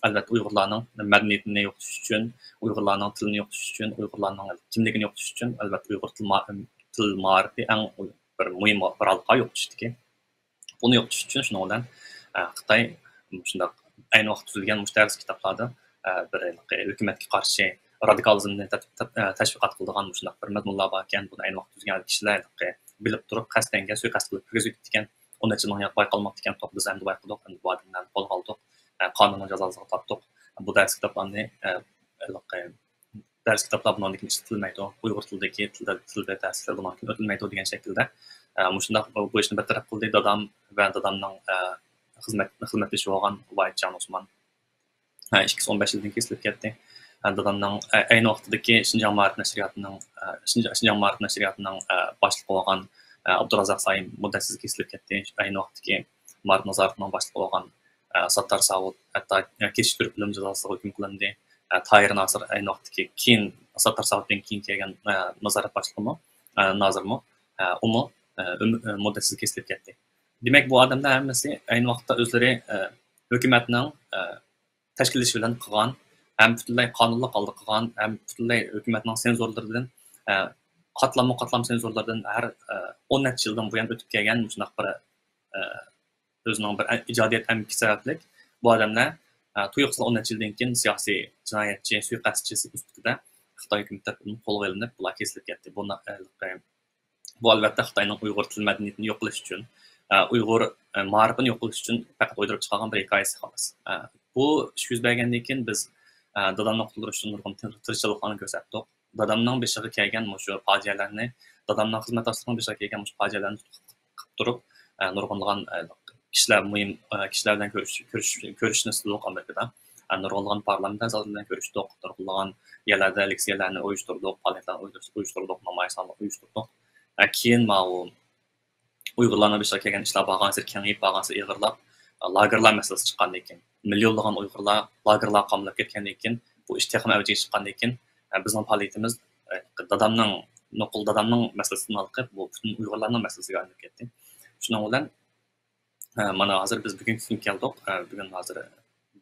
ئەلۋەتتە، ئۇيغۇرلارنىڭ مەدەنىيىتىنى يوقىتىش ئۈچۈن، ئۇيغۇرلارنىڭ تىلىنى يوقىتىش ئۈچۈن، ئۇيغۇرلارنىڭ كىملىكىنى يوقىتىش ئۈچۈن، ئەلۋەتتە، ئۇيغۇر تىل ما-، تىل مائارىپى ئەڭ بىر مۇھىم بىر ھالقا يوقىتىشتىكى. بۇنى يوقىتىش ئۈچۈن شۇنىڭ بىلەن، ئە، خىتاي مۇشۇنداق ئەينى ۋاقىتتا تۈزۈلگەن مۇشۇ دەرس كىتابلاردا، ئە، بىر ھېلىقى ھۆكۈمەتكە قارشى رادىكالىزمنى تەت-، تەت-، ئە، تەشۋىقات قىلىدىغان مۇشۇنداق بىر مەزمۇنلار بار ئىكەن. بۇنى ئەينى ۋاقىتتا تۈزگەن كىشىلەر ھېلىقى بىلىپ تۇرۇپ، قەستەنگە سۇيىقەست قىلىپ كىرگۈزۈۋېتىپتىكەن. ئون نەچچە يىلدىن ياق بايقالماپتىكەن. توق، بىز ئەمدى بايقىدۇق، ئەمدى بۇ ئادەملەرنى قولغا ئالدۇق، ئە، قانۇننىڭ جازاسىغا تارتتۇق. بۇ دەرس كىتابلارنى، ئە، ھېلىقى دەرس كىتابلار بۇنىڭدىن كېيىن ئىشلىتىلمەيدۇ، ئۇيغۇر تىلىدىكى تىلدا، تىل دەرسلىكلەر بۇنىڭدىن كېيىن ئۆتۈلمەيدۇ دېگەن شەكىلدە، ئە، مۇشۇنداق بۇ، بۇ ئىشنى بىر تەرەپ قىلدى. دادام ۋە دادامنىڭ، ئە، خىزمەت، خىزمەتدىشى بولغان ۋايىت جان ئوسمان، ئە، ئىككىسى ئون بەش يىلدىن كېيىن سېلىپ كەتتى. ئە، دادامنىڭ، ئە، ئەينى ۋاقتىدىكى شىنجاڭ مائارىپ نەشرىياتىنىڭ، ئە، شىنجاڭ، شىنجاڭ مائارىپ نەشرىياتىنىڭ، ئە، باشلىقى بولغان، ئە، ئابدۇرازاق سايىم مۇددەتسىز كېسىلىپ كەتتى. ئەينى ۋاقىتتىكى مائارىپ نازارىتىنىڭ باشلىقى بولغان، ئە، ساتتار ساۋۇت، ھەتتا، ئە، كېسىشتۈرۈپ ئۆلۈم جازاسىغا ھۆكۈم قىلىندى. ئە، تاھىر ناسىر ئەينى ۋاقىتتىكى كېيىن، ساتتار ساۋۇتتىن كېيىن كەلگەن، ئە، نازارەت باشلىقىمۇ، ئە، نازىرمۇ، ئە، ئۇمۇ، ئە، ئۆم-، ئە، مۇددەتسىز كېسىلىپ كەتتى. دېمەك، بۇ ئادەملەر ھەممىسى ئەينى ۋاقىتتا ئۆزلىرى، ئە، ھۆكۈمەتنىڭ، ئە، تەشكىللىشى بىلەن قىلغان، ھەم پۈتۈنلەي قانۇنلۇق ھالدا قىلغان، ھەم پۈتۈنلەي ھۆكۈمەتنىڭ سېنزورلىرىدىن، ئە، قاتلاممۇ قاتلام سېنزورلىرىدىن ھەر، ئە، ئون نەچچە يىلدىن بۇيان ئۆتۈپ كەلگەن مۇشۇنداق بىر، ئە، ئۆزىنىڭ بىر ئىجادىيەت ئەمگىكى سەۋەبلىك بۇ ئادەملەر، ئە، تۇيۇقسىز ئون نەچچە يىلدىن كېيىن سىياسىي جىنايەتچى، سۇيىقەستچى سۈپىتىدە خىتاي ھۆكۈمىتى تەرىپىدىن قولغا ئېلىنىپ، بۇلار كېسىلىپ كەتتى. بۇ، بۇ، ئەلۋەتتە، خىتاينىڭ ئۇيغۇر تىل مەدەنىيىتىنى يوق قىلىش ئۈچۈن، ئە، ئۇيغۇر، ئە، مائارىپىنى يوق قىلىش ئۈچۈن پەقەت ئويدۇرۇپ چىقارغان بىر ھېكايىسى، خالاس. ئە، بۇ ئىش يۈز بەرگەندىن كېيىن بىز، ئە، دادامنى قۇتۇلدۇرۇش ئۈچۈن نۇرغۇن تىر-، تىرىشچانلىقلارنى كۆرسەتتۇق. دادامنىڭ بېشىغا كەلگەن مۇشۇ پاجىئەلەرنى، دادامنىڭ خىزمەتداشلىرىنىڭ بېشىغا كەلگەن مۇشۇ پاجىئەلەرنى تۇتقۇن قىلىپ تۇرۇپ، ئە، نۇرغۇنلىغان، ئە، كىشىلەر، مۇھىم، ئە، كىشىلەر بىلەن كۆرۈش-، كۆرۈش-، كۆرۈشۈشنى ئىستىدۇق ئامېرىكىدا. ئە، نۇرغۇنلىغان پارلامېنت ئەزالىرى بىلەن كۆرۈشتۇق، نۇرغۇنلىغان يەرلەردە لېكسىيەلەرنى ئۇيۇشتۇردۇق، پائالىيەتلەرنى ئۇيۇشتۇردۇق، نامايىشلارنى ئۇيۇشتۇردۇق. ئە، كېيىن ماۋۇ ئۇيغۇرلارنىڭ بېشىغا كەلگەن ئىشلار بارغانسېرى كېڭىيىپ، بارغانسېرى ئېغىرلاپ، لاگېرلار مەسىلىسى چىققاندىن كېيىن، مىليونلىغان ئۇيغۇرلار لاگېرلارغا قامىلىپ كەتكەندىن كېيىن، بۇ ئىش تېخىمۇ ئەۋجىگە چىققاندىن كېيىن، بىزنىڭ پائالىيىتىمىز، دادامنىڭ، نوقۇل دادامنىڭ مەسىلىسىدىن ھالقىپ، بۇ پۈتۈن ئۇيغۇرلارنىڭ مەسىلىسىگە ئايلىنىپ كەتتى. شۇنىڭ بىلەن، مانا ھازىر بىز بۈگۈنكى كۈنگە كەلدۇق. بۈگۈن ھازىر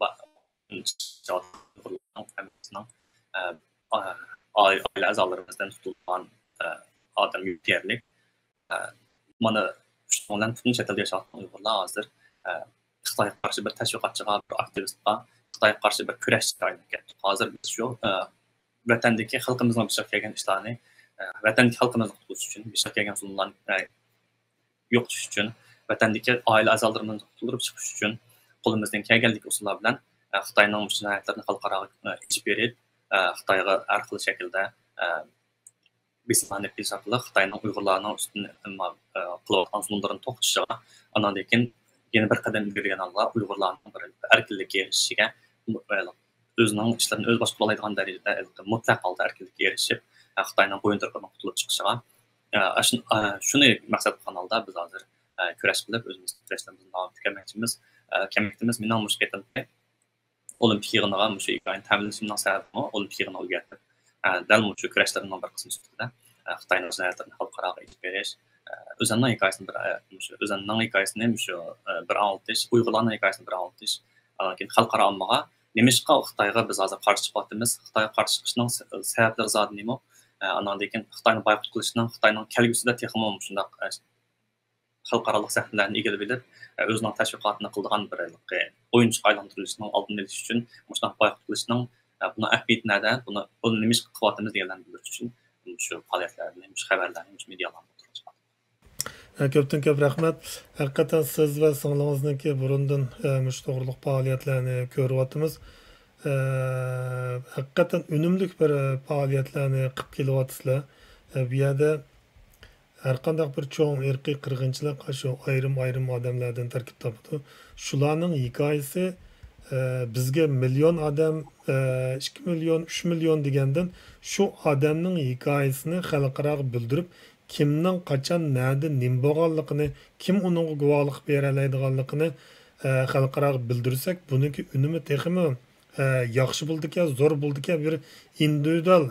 با-، ئۇيغۇرلارنىڭ ھەممىسىنىڭ، ئە، ئا-، ئائىلە ئەزالىرىمىزدىن تۇتۇلغان، ئە، ئادەم يوق دېيەرلىك. ئە، مانا شۇنىڭ بىلەن پۈتۈن چەت ئەلدە ياشاۋاتقان ئۇيغۇرلار ھازىر، ئە، خىتايغا قارشى بىر تەشۋىقاتچىغا، بىر ئاكتىۋىستقا، خىتايغا قارشى بىر كۈرەشچىگە ئايلىنىپ كەتتۇق. ھازىر بىز شۇ، ئە، ۋەتەندىكى خەلقىمىزنىڭ بېشىغا كەلگەن ئىشلارنى، ئە، ۋەتەندىكى خەلقىمىزنى قۇتقۇزۇش ئۈچۈن، بېشىغا كەلگەن زۇلۇملارنى، ئە، يوقىتىش ئۈچۈن، ۋەتەندىكى ئائىلە ئەزالىرىمىزنى قۇتۇلدۇرۇپ چىقىش ئۈچۈن قولىمىزدىن كەلگەنلىك ئۇسۇللار بىلەن، ئە، خىتاينىڭ مۇشۇ جىنايەتلىرىنى خەلقئاراغا، ئە، ئېچىپ بېرىپ، ئە، خىتايغا ھەر خىل شەكىلدە، ئە، بېسىملارنى يېپىش ئارقىلىق خىتاينىڭ ئۇيغۇرلارنىڭ ئۈستىدىن، ئە، قىلىۋاتقان زۇلۇملىرىنى توختىتىشىغا، ئاناندىن كېيىن يەنە بىر قەدەم ئىلگىرىلىگەن ھالدا ئۇيغۇرلارنىڭ بىر ئەركىنلىككە ئېرىشىشىگە، ئۆزىنىڭ ئىشلىرىنى ئۆزى باشقۇرالايدىغان دەرىجىدە مۇتلەق ھالدا ئەركىنلىككە ئېرىشىپ، خىتاينىڭ بويۇنتۇرۇقىدىن قۇتۇلۇپ چىقىشىغا، ئە، ئاشۇ-، ئە، شۇنى مەقسەت قىلغان ھالدا بىز ھازىر، ئە، كۈرەش قىلىپ، ئۆزىمىزنىڭ كۈرەشلىرىمىزنى داۋام كەلمەكچىمىز. ئە، كەلمەكتىمىز. مېنىڭ مۇشۇ قېتىمقى ئولىمپىك يىغىنىغا مۇشۇ ھېكايىنى تەمىنلىشىمنىڭ سەۋەبىمۇ ئولىمپىك يىغىنىغا ئۆگەتىپ، ئە، دەل مۇشۇ كۈرەشلىرىمنىڭ بىر قىسمى سۈپىتىدە، ئە، خىتاينىڭ جىنايەتلىرىنى خەلقئاراغا ئېلىپ بېرىش، ئە، ئۆزۈمنىڭ ھېكايىسىنى بىر، ئە، مۇشۇ ئۆزۈمنىڭ ھېكايىسىنى مۇشۇ، ئە، بىر ئاڭلىتىش، ئۇيغۇرلارنىڭ ھېكايىسىنى بىر ئاڭلىتىش، ئاندىن كېيىن خەلقئارا ئاممىغا نېمىشقا خىتايغا بىز ھازىر قارشى چىقىۋاتىمىز، خىتايغا قارشى چىقىشنىڭ سە-، سەۋەبلىرى زادى نېمە؟ ئە، ئاندىن كېيىن خىتاينى بايقۇت قىلىشنىڭ، خىتاينىڭ كەلگۈسىدە تېخىمۇ مۇشۇنداق، ئە، خەلقئارالىق سەھنىلەرنى ئىگىلىۋېلىپ، ئە، ئۆزىنىڭ تەشۋىقاتىنى قىلىدىغان بىر ھېلىقى ئويۇنچۇق ئايلاندۇرۇلۇشىنىڭ ئالدىنى ئېلىش ئۈچۈن مۇشۇنداق بايقۇت قىلىشنىڭ، ئە، بۇنىڭ ئەھمىيىتى نەدە، بۇنى، بۇنى نېمىشقا قىلىۋاتىمىز دېگەنلەرنى بىلدۈرۈش ئۈچۈن مۇشۇ پائالىيەتلەرنى، مۇشۇ خەۋەرلەرنى مۇشۇ مېدىيالارغا ئوتتۇرىغا چىقاردۇق. ئە، كۆپتىن كۆپ رەھمەت. ھەقىقەتەن سىز ۋە سىڭلىڭىزنىڭكى بۇرۇندىن، ئە، مۇشۇ توغرۇلۇق پائالىيەتلەرنى كۆرۈۋاتىمىز. ئە، ھەقىقەتەن ئۈنۈملۈك بىر پائالىيەتلەرنى قىلىپ كېلىۋاتىسىلەر. ئە، بۇ يەردە ھەرقانداق بىر چوڭ ئىرقىي قىرغىنچىلىق شۇ ئايرىم-ئايرىم ئادەملەردىن تەركىب تاپىدۇ. شۇلارنىڭ ھېكايىسى، ئە، بىزگە مىليون ئادەم، ئە، ئىككى مىليون، ئۈچ مىليون دېگەندىن شۇ ئادەمنىڭ ھېكايىسىنى خەلقئاراغا بىلدۈرۈپ، كىمنىڭ قاچان، نەدە، نېمە بولغانلىقىنى، كىم ئۇنىڭغا گۇۋاھلىق بېرەلەيدىغانلىقىنى، ئە، خەلقئاراغا بىلدۈرسەك، بۇنىڭكى ئۈنۈمى تېخىمۇ، ئە، ياخشى بولىدىكەن، زور بولىدىكەن. بىر ئىندىۋىدۇئال،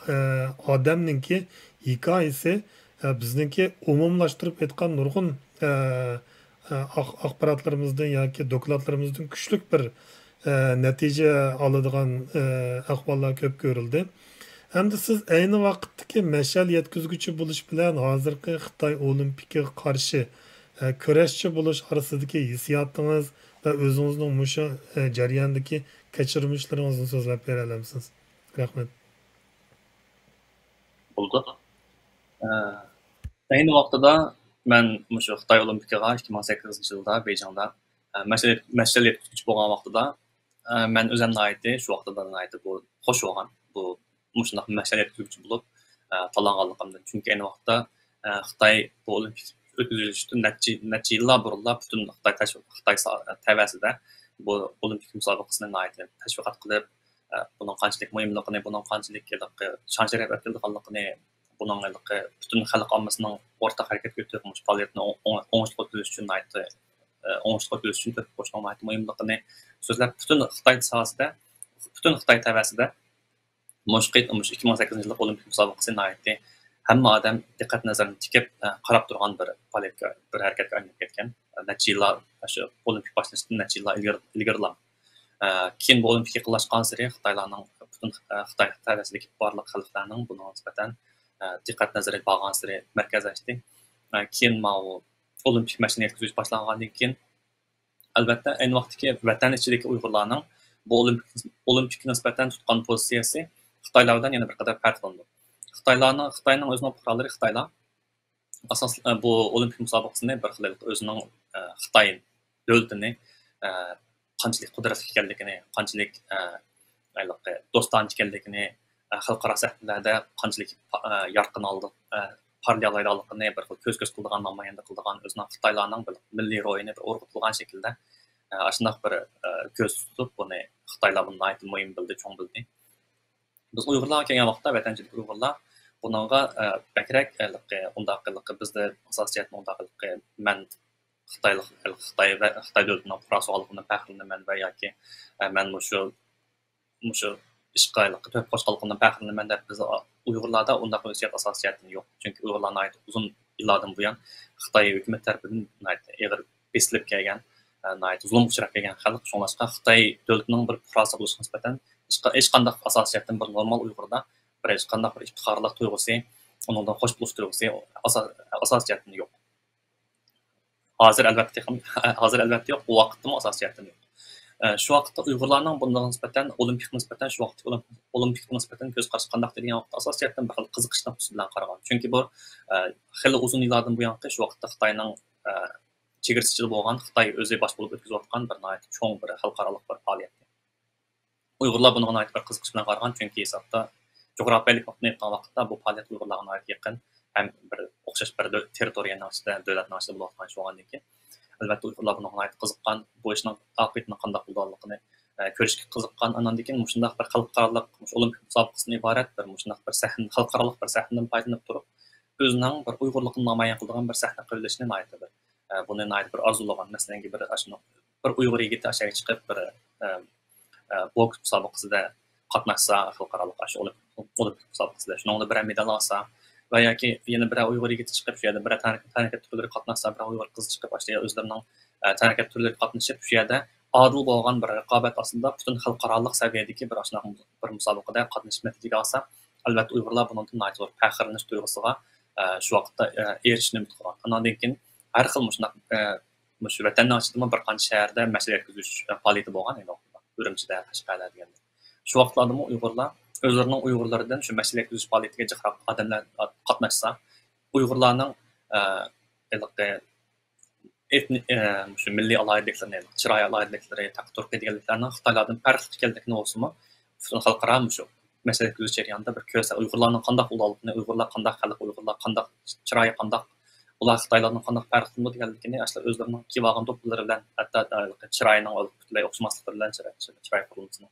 ئە، ئادەمنىڭكى ھېكايىسى، ئە، بىزنىڭكى ئومۇملاشتۇرۇپ ئېيتقان نۇرغۇن، ئە، ئە، ئاخ-، ئاخباراتلىرىمىزدىن ياكى دوكلاتلىرىمىزدىن كۈچلۈك بىر، ئە، نەتىجە ئالىدىغان، ئە، ئەھۋاللار كۆپ كۆرۈلدى. ئەمدى سىز ئەينى ۋاقىتتىكى مەشئەل يەتكۈزگۈچى بولۇش بىلەن ھازىرقى خىتاي ئولىمپىكىغا قارشى، ئە، كۈرەشچى بولۇش ئارىسىدىكى ھېسسىياتىڭىز ۋە ئۆزىڭىزنىڭ مۇشۇ، ئە، جەرياندىكى كەچۈرمىشلىرىڭىزنى سۆزلەپ بېرەلەمسىز؟ رەھمەت. بولىدۇ. ئە، ئەينى ۋاقتىدا مەن مۇشۇ خىتاي ئولىمپىكىغا ئىككى مىڭ سەككىزىنچى يىلدا بېيجىڭدا، ئە، مەشئەل، مەشئەل يەتكۈزگۈچى بولغان ۋاقتىدا، ئە، مەن ئۆزۈم ناھايىتى، شۇ ۋاقتىدا ناھايىتى بۇ خوش بولغان. بۇ مۇشۇنداق مەشئەل يەتكۈزگۈچى بولۇپ، ئە، تاللانغانلىقىمدىن. چۈنكى ئەينى ۋاقىتتا، ئە، خىتاي بۇ ئولىمپىك ئۆتكۈزۈلۈشتىن نەچچە، نەچچە يىللار بۇرۇنلا پۈتۈن خىتاي تەشۋىق-، خىتاي سا-، تەۋەسىدە بۇ ئولىمپىك مۇسابىقىسىنى ناھايىتى تەشۋىقات قىلىپ، ئە، بۇنىڭ قانچىلىك مۇھىملىقىنى، بۇنىڭ قانچىلىك ھېلىقى شان-شەرەپ ئەپ كېلىدىغانلىقىنى، بۇنىڭ ھېلىقى پۈتۈن خەلق ئاممىسىنىڭ ئورتاق ھەرىكەتكە ئۆتۈپ، مۇشۇ پائالىيەتنى ئوڭ-، ئوڭ-، ئوڭۇشلۇق ئۆتكۈزۈش ئۈچۈن ناھايىتى، ئە، ئوڭۇشلۇق ئۆتكۈزۈش ئۈچۈن تۆھپە قوشۇشنىڭ ناھايىتى مۇھىملىقىنى سۆزلەپ، پۈتۈن خىتاي ساھەسىدە، پۈتۈن خىتاي تەۋەسىدە مۇشۇ قېت-، مۇشۇ ئىككى مىڭ سەككىزىنچى يىللىق ئولىمپىك مۇسابىقىسى ناھايىتى ھەممە ئادەم دىققەت نەزىرىنى تىكىپ، ئە، قاراپ تۇرغان بىر پائالىيەتكە، بىر ھەرىكەتكە ئايلىنىپ كەتكەن. نەچچە يىللار، شۇ ئولىمپىك باشلىنىشتىن نەچچە يىللار ئىلگىرى، ئىلگىرىلا. ئە، كېيىن بۇ ئولىمپىك يېقىنلاشقانسېرى خىتايلارنىڭ پۈتۈن، ئە، خىتاي تەۋەسىدىكى بارلىق خەلقلەرنىڭ بۇنىڭغا نىسبەتەن، ئە، دىققەت نەزىرى بارغانسېرى مەركەزلەشتى. ئە، كېيىن ماۋۇ ئولىمپىك مەشئىنى يەتكۈزۈش باشلانغاندىن كېيىن، ئەلۋەتتە، ئەينى ۋاقىتتىكى ۋەتەن ئىچىدىكى ئۇيغۇرلارنىڭ بۇ ئولىمپىك، ئولىمپىككە نىسبەتەن تۇتقان پوزىتسىيەسى خىتايلار بىلەن يەنە بىر قەدەر پەرقلىنىدۇ. خىتايلارنىڭ، خىتاينىڭ ئۆزىنىڭ پۇقرالىرى خىتايلار ئاساس-، بۇ ئولىمپىك مۇسابىقىسىنى بىر خىل ئۆزىنىڭ، ئە، خىتاي دۆلىتىنى، ئە، قانچىلىك قۇدرەتلىك ئىكەنلىكىنى، قانچىلىك، ئە، ھېلىقى دوستانە ئىكەنلىكىنى، ئە، خەلقئارا سەھنىلەردە قانچىلىك پا-، ئە، يارقىن ئالدى، ئە، پارلىيالايدىغانلىقىنى بىر خىل كۆز-كۆز قىلىدىغان، نامايەندە قىلىدىغان، ئۆزىنىڭ خىتايلارنىڭ بىر مىللىي روھىنى بىر ئۇرغۇتىدىغان شەكىلدە، ئە، ئاشۇنداق بىر، ئە، كۆز تۇتۇپ، بۇنى خىتايلار بۇنى ناھايىتى مۇھىم بىلدى، چوڭ بىلدى. بىز ئۇيغۇرلارغا كەلگەن ۋاقىتتا، ۋەتەن ئىچىدىكى ئۇيغۇرلار بۇنىڭغا، ئە، بەكرەك، ھېلىقى، ئۇنداق ھېلىقى بىزدە ئاساسىي جەھەتتىن ئۇنداق ھېلىقى مەن خىتايلىق، خىتاي ۋە خىتاي دۆلىتىنىڭ پۇقراسى بولغانلىقىمدىن پەخىرلىنىمەن ۋە ياكى، ئە، مەن مۇشۇ، مۇشۇ ئىشقا ھېلىقى تۆھپە قوشقانلىقىمدىن پەخىرلىنىمەن دەپ بىز ئۇيغۇرلاردا ئۇنداق ھېسسىيات ئاساسىي جەھەتتىن يوق. چۈنكى ئۇيغۇرلار ناھايىتى ئۇزۇن يىللاردىن بۇيان خىتاي ھۆكۈمەت تەرىپىدىن ناھايىتى ئېغىر بېسىلىپ كەلگەن، ئە، ناھايىتى زۇلۇمغا ئۇچراپ كەلگەن خەلق. شۇڭلاشقا خىتاي دۆلىتىنىڭ بىر پۇقراسى بولۇشقا نىسبەتەن ھېچقا-، ھېچقانداق ئاساسىي جەھەتتىن بىر نورمال ئۇيغۇردا بىر ھېچقانداق بىر ئىپتىخارلىق تۇيغۇسى، ئۇنىڭدىن خوش بولۇش تۇيغۇسى ئاسا-، ئاساسىي جەھەتتىن يوق. ھازىر ئەلۋەتتە تېخىمۇ، ھازىر ئەلۋەتتە يوق، ئۇ ۋاقىتتىمۇ ئاساسىي جەھەتتىن يوق. ئە، شۇ ۋاقىتتا ئۇيغۇرلارنىڭ بۇنىڭغا نىسبەتەن، ئولىمپىكقا نىسبەتەن، شۇ ۋاقىتتىكى ئولىمپ-، ئولىمپىكقا نىسبەتەن كۆز قارىشى قانداق دېگەن ۋاقىتتا، ئاساسىي جەھەتتىن بىر خىل قىزىقىش نۇقتىسى بىلەن قارىغان. چۈنكى بۇ، ئە، خېلى ئۇزۇن يىللاردىن بۇيانقى شۇ ۋاقىتتا خىتاينىڭ، ئە، چېگرىسى ئىچىدە بولغان، خىتاي ئۆزى باش بولۇپ ئۆتكۈزۈۋاتقان بىر ناھايىتى چوڭ بىر خەلقئارالىق بىر پائالىيەت. ئۇيغۇرلار بۇنىڭغا ناھايىتى بىر قىزىقىش بىلەن قارىغان، چۈنكى ھېسابتا جۇغراپىيەلىك نۇقتىدىن ئېيتقان ۋاقىتتا بۇ پائالىيەت ئۇيغۇرلارغا ناھايىتى يېقىن، ھەم بىر ئوخشاش بىر دۆ-، تېررىتورىيەنىڭ ئىچىدە، دۆلەتنىڭ ئىچىدە بولۇۋاتقان ئىش بولغاندىن كېيىن، ئەلۋەتتە، ئۇيغۇرلار بۇنىڭغا ناھايىتى قىزىققان، بۇ ئىشنىڭ ئاقىۋىتىنىڭ قانداق بولىدىغانلىقىنى، ئە، كۆرۈشكە قىزىققان، ئاناندىن كېيىن مۇشۇنداق بىر خەلقئارالىق، مۇشۇ ئولىمپىك مۇسابىقىسىدىن ئىبارەت بىر مۇشۇنداق بىر سەھنە، خەلقئارالىق بىر سەھنىدىن پايدىلىنىپ تۇرۇپ، ئۆزىنىڭ بىر ئۇيغۇرلۇقىنى نامايان قىلىدىغان بىر سەھنە قىلىۋېلىشنى ناھايىتى بىر، ئە، بۇنى ناھايىتى بىر ئارزۇلىغان. مەسىلەن، بىر ئاشۇ بىر ئۇيغۇر يىگىتى ئاشۇ يەرگە چىقىپ، بىر، ئە، ئە، بوكس مۇسابىقىسىدە قاتناشسا، خەلقئارالىق ئاشۇ ئولىمپىك، ئولىمپىك مۇسابىقىسىدە شۇنىڭدا بىرەر مېدال ئالسا ۋە ياكى يەنە بىرەر ئۇيغۇر يىگىتى چىقىپ، شۇ يەردە بىرەر تەنھەرىكەت، تەنھەرىكەت تۈرلىرىگە قاتناشسا، بىرەر ئۇيغۇر قىزى چىقىپ، ئاشۇ يەردە ئۆزلىرىنىڭ، ئە، تەنھەرىكەت تۈرلىرىگە قاتنىشىپ، شۇ يەردە ئادىل بولغان بىر رىقابەت ئاستىدا پۈتۈن خەلقئارالىق سەۋىيەدىكى بىر ئاشۇنداق بىر مۇسابىقىدە قاتنىشىپ نەتىجىگە ئالسا، ئەلۋەتتە ئۇيغۇرلار بۇنىڭدىن ناھايىتى زور پەخىرلىنىش تۇيغۇسىغا، ئە، شۇ ۋاقىتتا، ئە، ئېرىشىشنى ئۈمىد قىلغان. ئاناندىن كېيىن ھەر خىل مۇشۇنداق، ئە، مۇشۇ ۋەتەننىڭ ئىچىدىمۇ بىر قانچە شەھەردە مەسىلە يەتكۈزۈش پائالىيىتى بولغان ئىدى، ئۈرۈمچىدە، قەشقەردە دېگەندەك. شۇ ۋاقىتلاردىمۇ ئۇيغۇرلار ئۆزلىرىنىڭ ئۇيغۇرلىرىدىن شۇ مەسىلە يەتكۈزۈش پائالىيىتىگە جىقراق ئادەملەر قاتناشسا، ئۇيغۇرلارنىڭ، ئە، ھېلىقى ئېتنىك، ئە، مۇشۇ مىللىي ئالاھىدىلىكلىرىنى، چىراي ئالاھىدىلىكلىرى، تەقى-تۇرقى دېگەنلىكلەرنىڭ خىتايلاردىن پەرقلىق ئىكەنلىكىنى بولسىمۇ، پۈتۈن خەلقئارا مۇشۇ مەسىلە يەتكۈزۈش جەريانىدا بىر كۆرسە، ئۇيغۇرلارنىڭ قانداق ئۇلۇغلۇقىنى، ئۇيغۇرلار قانداق خەلق، ئۇيغۇرلار قانداق چىرايى قانداق، ئۇلار خىتايلاردىن قانداق پەرق قىلىدۇ دېگەنلىكىنى ئاشۇلار ئۆزلىرىنىڭ كىيىۋالغان دوپپىلىرى بىلەن، ھەتتا چىرايىنىڭ پۈتۈنلەي ئوخشىماسلىقلىرى بىلەن، چىراي، چىراي قۇرۇلمىسىنىڭ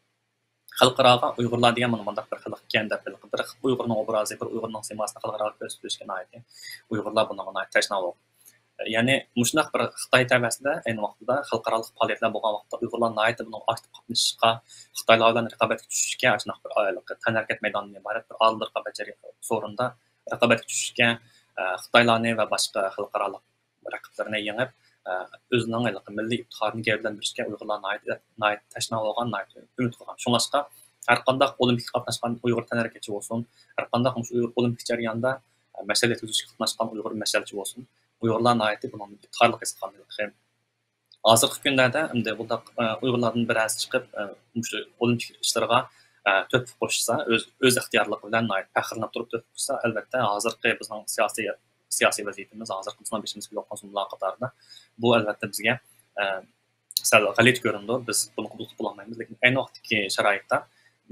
خەلقئاراغا ئۇيغۇرلار دېگەن مانا مۇنداق بىر خەلق ئىكەن دەپ، بىر ئۇيغۇرنىڭ ئوبرازى، بىر ئۇيغۇرنىڭ سىيماسىنى خەلقئاراغا كۆرسىتىشكە ناھايىتى، ئۇيغۇرلار بۇنىڭغا ناھايىتى تەشنا بولغان. يەنى مۇشۇنداق بىر خىتاي تەۋەسىدە ئەينى ۋاقتىدا خەلقئارالىق پائالىيەتلەر بولغان ۋاقىتتا ئۇيغۇرلار ناھايىتى بۇنىڭغا ئاكتىپ قاتنىشىشقا، خىتايلار بىلەن رىقابەتكە چۈشۈشكە، ئاشۇنداق بىر تەنھەرىكەت مەيدانىدىن ئىبارەت بىر ئادىل رىقابەت جەريانى سورۇندا رىقابەتكە چۈشۈشكە، ئە، خىتايلارنى ۋە باشقا خەلقئارالىق رەقىبلىرىنى يېڭىپ، ئە، ئۆزىنىڭ ھېلىقى مىللىي ئىپتىخارىنى گەۋدىلەندۈرۈشكە ئۇيغۇرلار ناھايىتى، ناھايىتى تەشنا بولغان، ناھايىتى ئۈمىد قىلغان. شۇڭلاشقا ھەرقانداق ئولىمپىككا قاتناشقان ئۇيغۇر تەنھەرىكەتچى بولسۇن، ھەرقانداق مۇشۇ ئۇيغۇر ئولىمپىك جەريانىدا، ئە، مەسىلە يەتكۈزۈشكە قاتناشقان ئۇيغۇر مەسەلچى بولسۇن، ئۇيغۇرلار ناھايىتى بۇنىڭدىن ئىپتىخارلىق ھېس قىلغان. ھېلىقى ھازىرقى كۈنلەردە ئەمدى بۇنداق، ئە، ئۇيغۇرلاردىن بىرەرسى چىقىپ، ئە، مۇشۇ ئولىمپىك ئىشلىرىغا، ئە، تۆھپە قوشسا، ئۆز، ئۆز ئىختىيارلىقى بىلەن ناھايىتى پەخىرلىنىپ تۇرۇپ تۆھپە قوشسا، ئەلۋەتتە، ھازىرقى بىزنىڭ سىياسىي، سىياسىي ۋەزىيىتىمىز، ھازىرقى بىزنىڭ بېشىمىزغا كېلىۋاتقان زۇلۇملار قاتارىدا بۇ، ئەلۋەتتە، بىزگە، ئە، سەل غەلىتە كۆرۈنىدۇ. بىز بۇنى قوبۇل قىلالمايمىز. لېكىن ئەينى ۋاقىتتىكى شارائىتتا،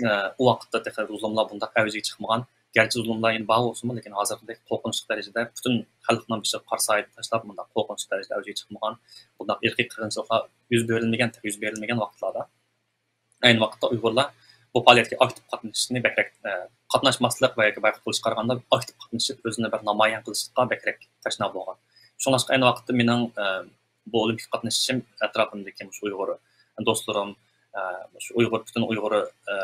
ئە، ئۇ ۋاقىتتا تېخى زۇلۇملار بۇنداق ئەۋجىگە چىقمىغان. گەرچە زۇلۇملار يەنە بار بولسىمۇ، لېكىن ھازىرقىدەك قورقۇنچلۇق دەرىجىدە پۈتۈن خەلقنىڭ بېشىغا قارا سايە تاشلاپ، بۇنداق قورقۇنچلۇق دەرىجىدە ئەۋجىگە چىقمىغان، بۇنداق ئىرقىي قىرغىنچىلىقلار يۈز بېرىلمىگەن، تېخى يۈز بېرىلمىگەن ۋاقىتلاردا، ئەينى ۋاقىتتا ئۇيغۇرلار بۇ پائالىيەتكە ئاكتىپ قاتنىشىشنى بەكرەك، ئە، قاتناشماسلىق ۋە ياكى بايقۇت قىلىشقا قارىغاندا ئاكتىپ قاتنىشىپ، ئۆزىنى بىر نامايان قىلىشقا بەكرەك تەشنا بولغان. شۇڭلاشقا ئەينى ۋاقىتتا مېنىڭ، ئە، بۇ ئولىمپىكقا قاتنىشىشىم ئەتراپىمدىكى مۇشۇ ئۇيغۇر دوستلىرىم، ئە، مۇشۇ ئۇيغۇر، پۈتۈن ئۇيغۇر، ئە،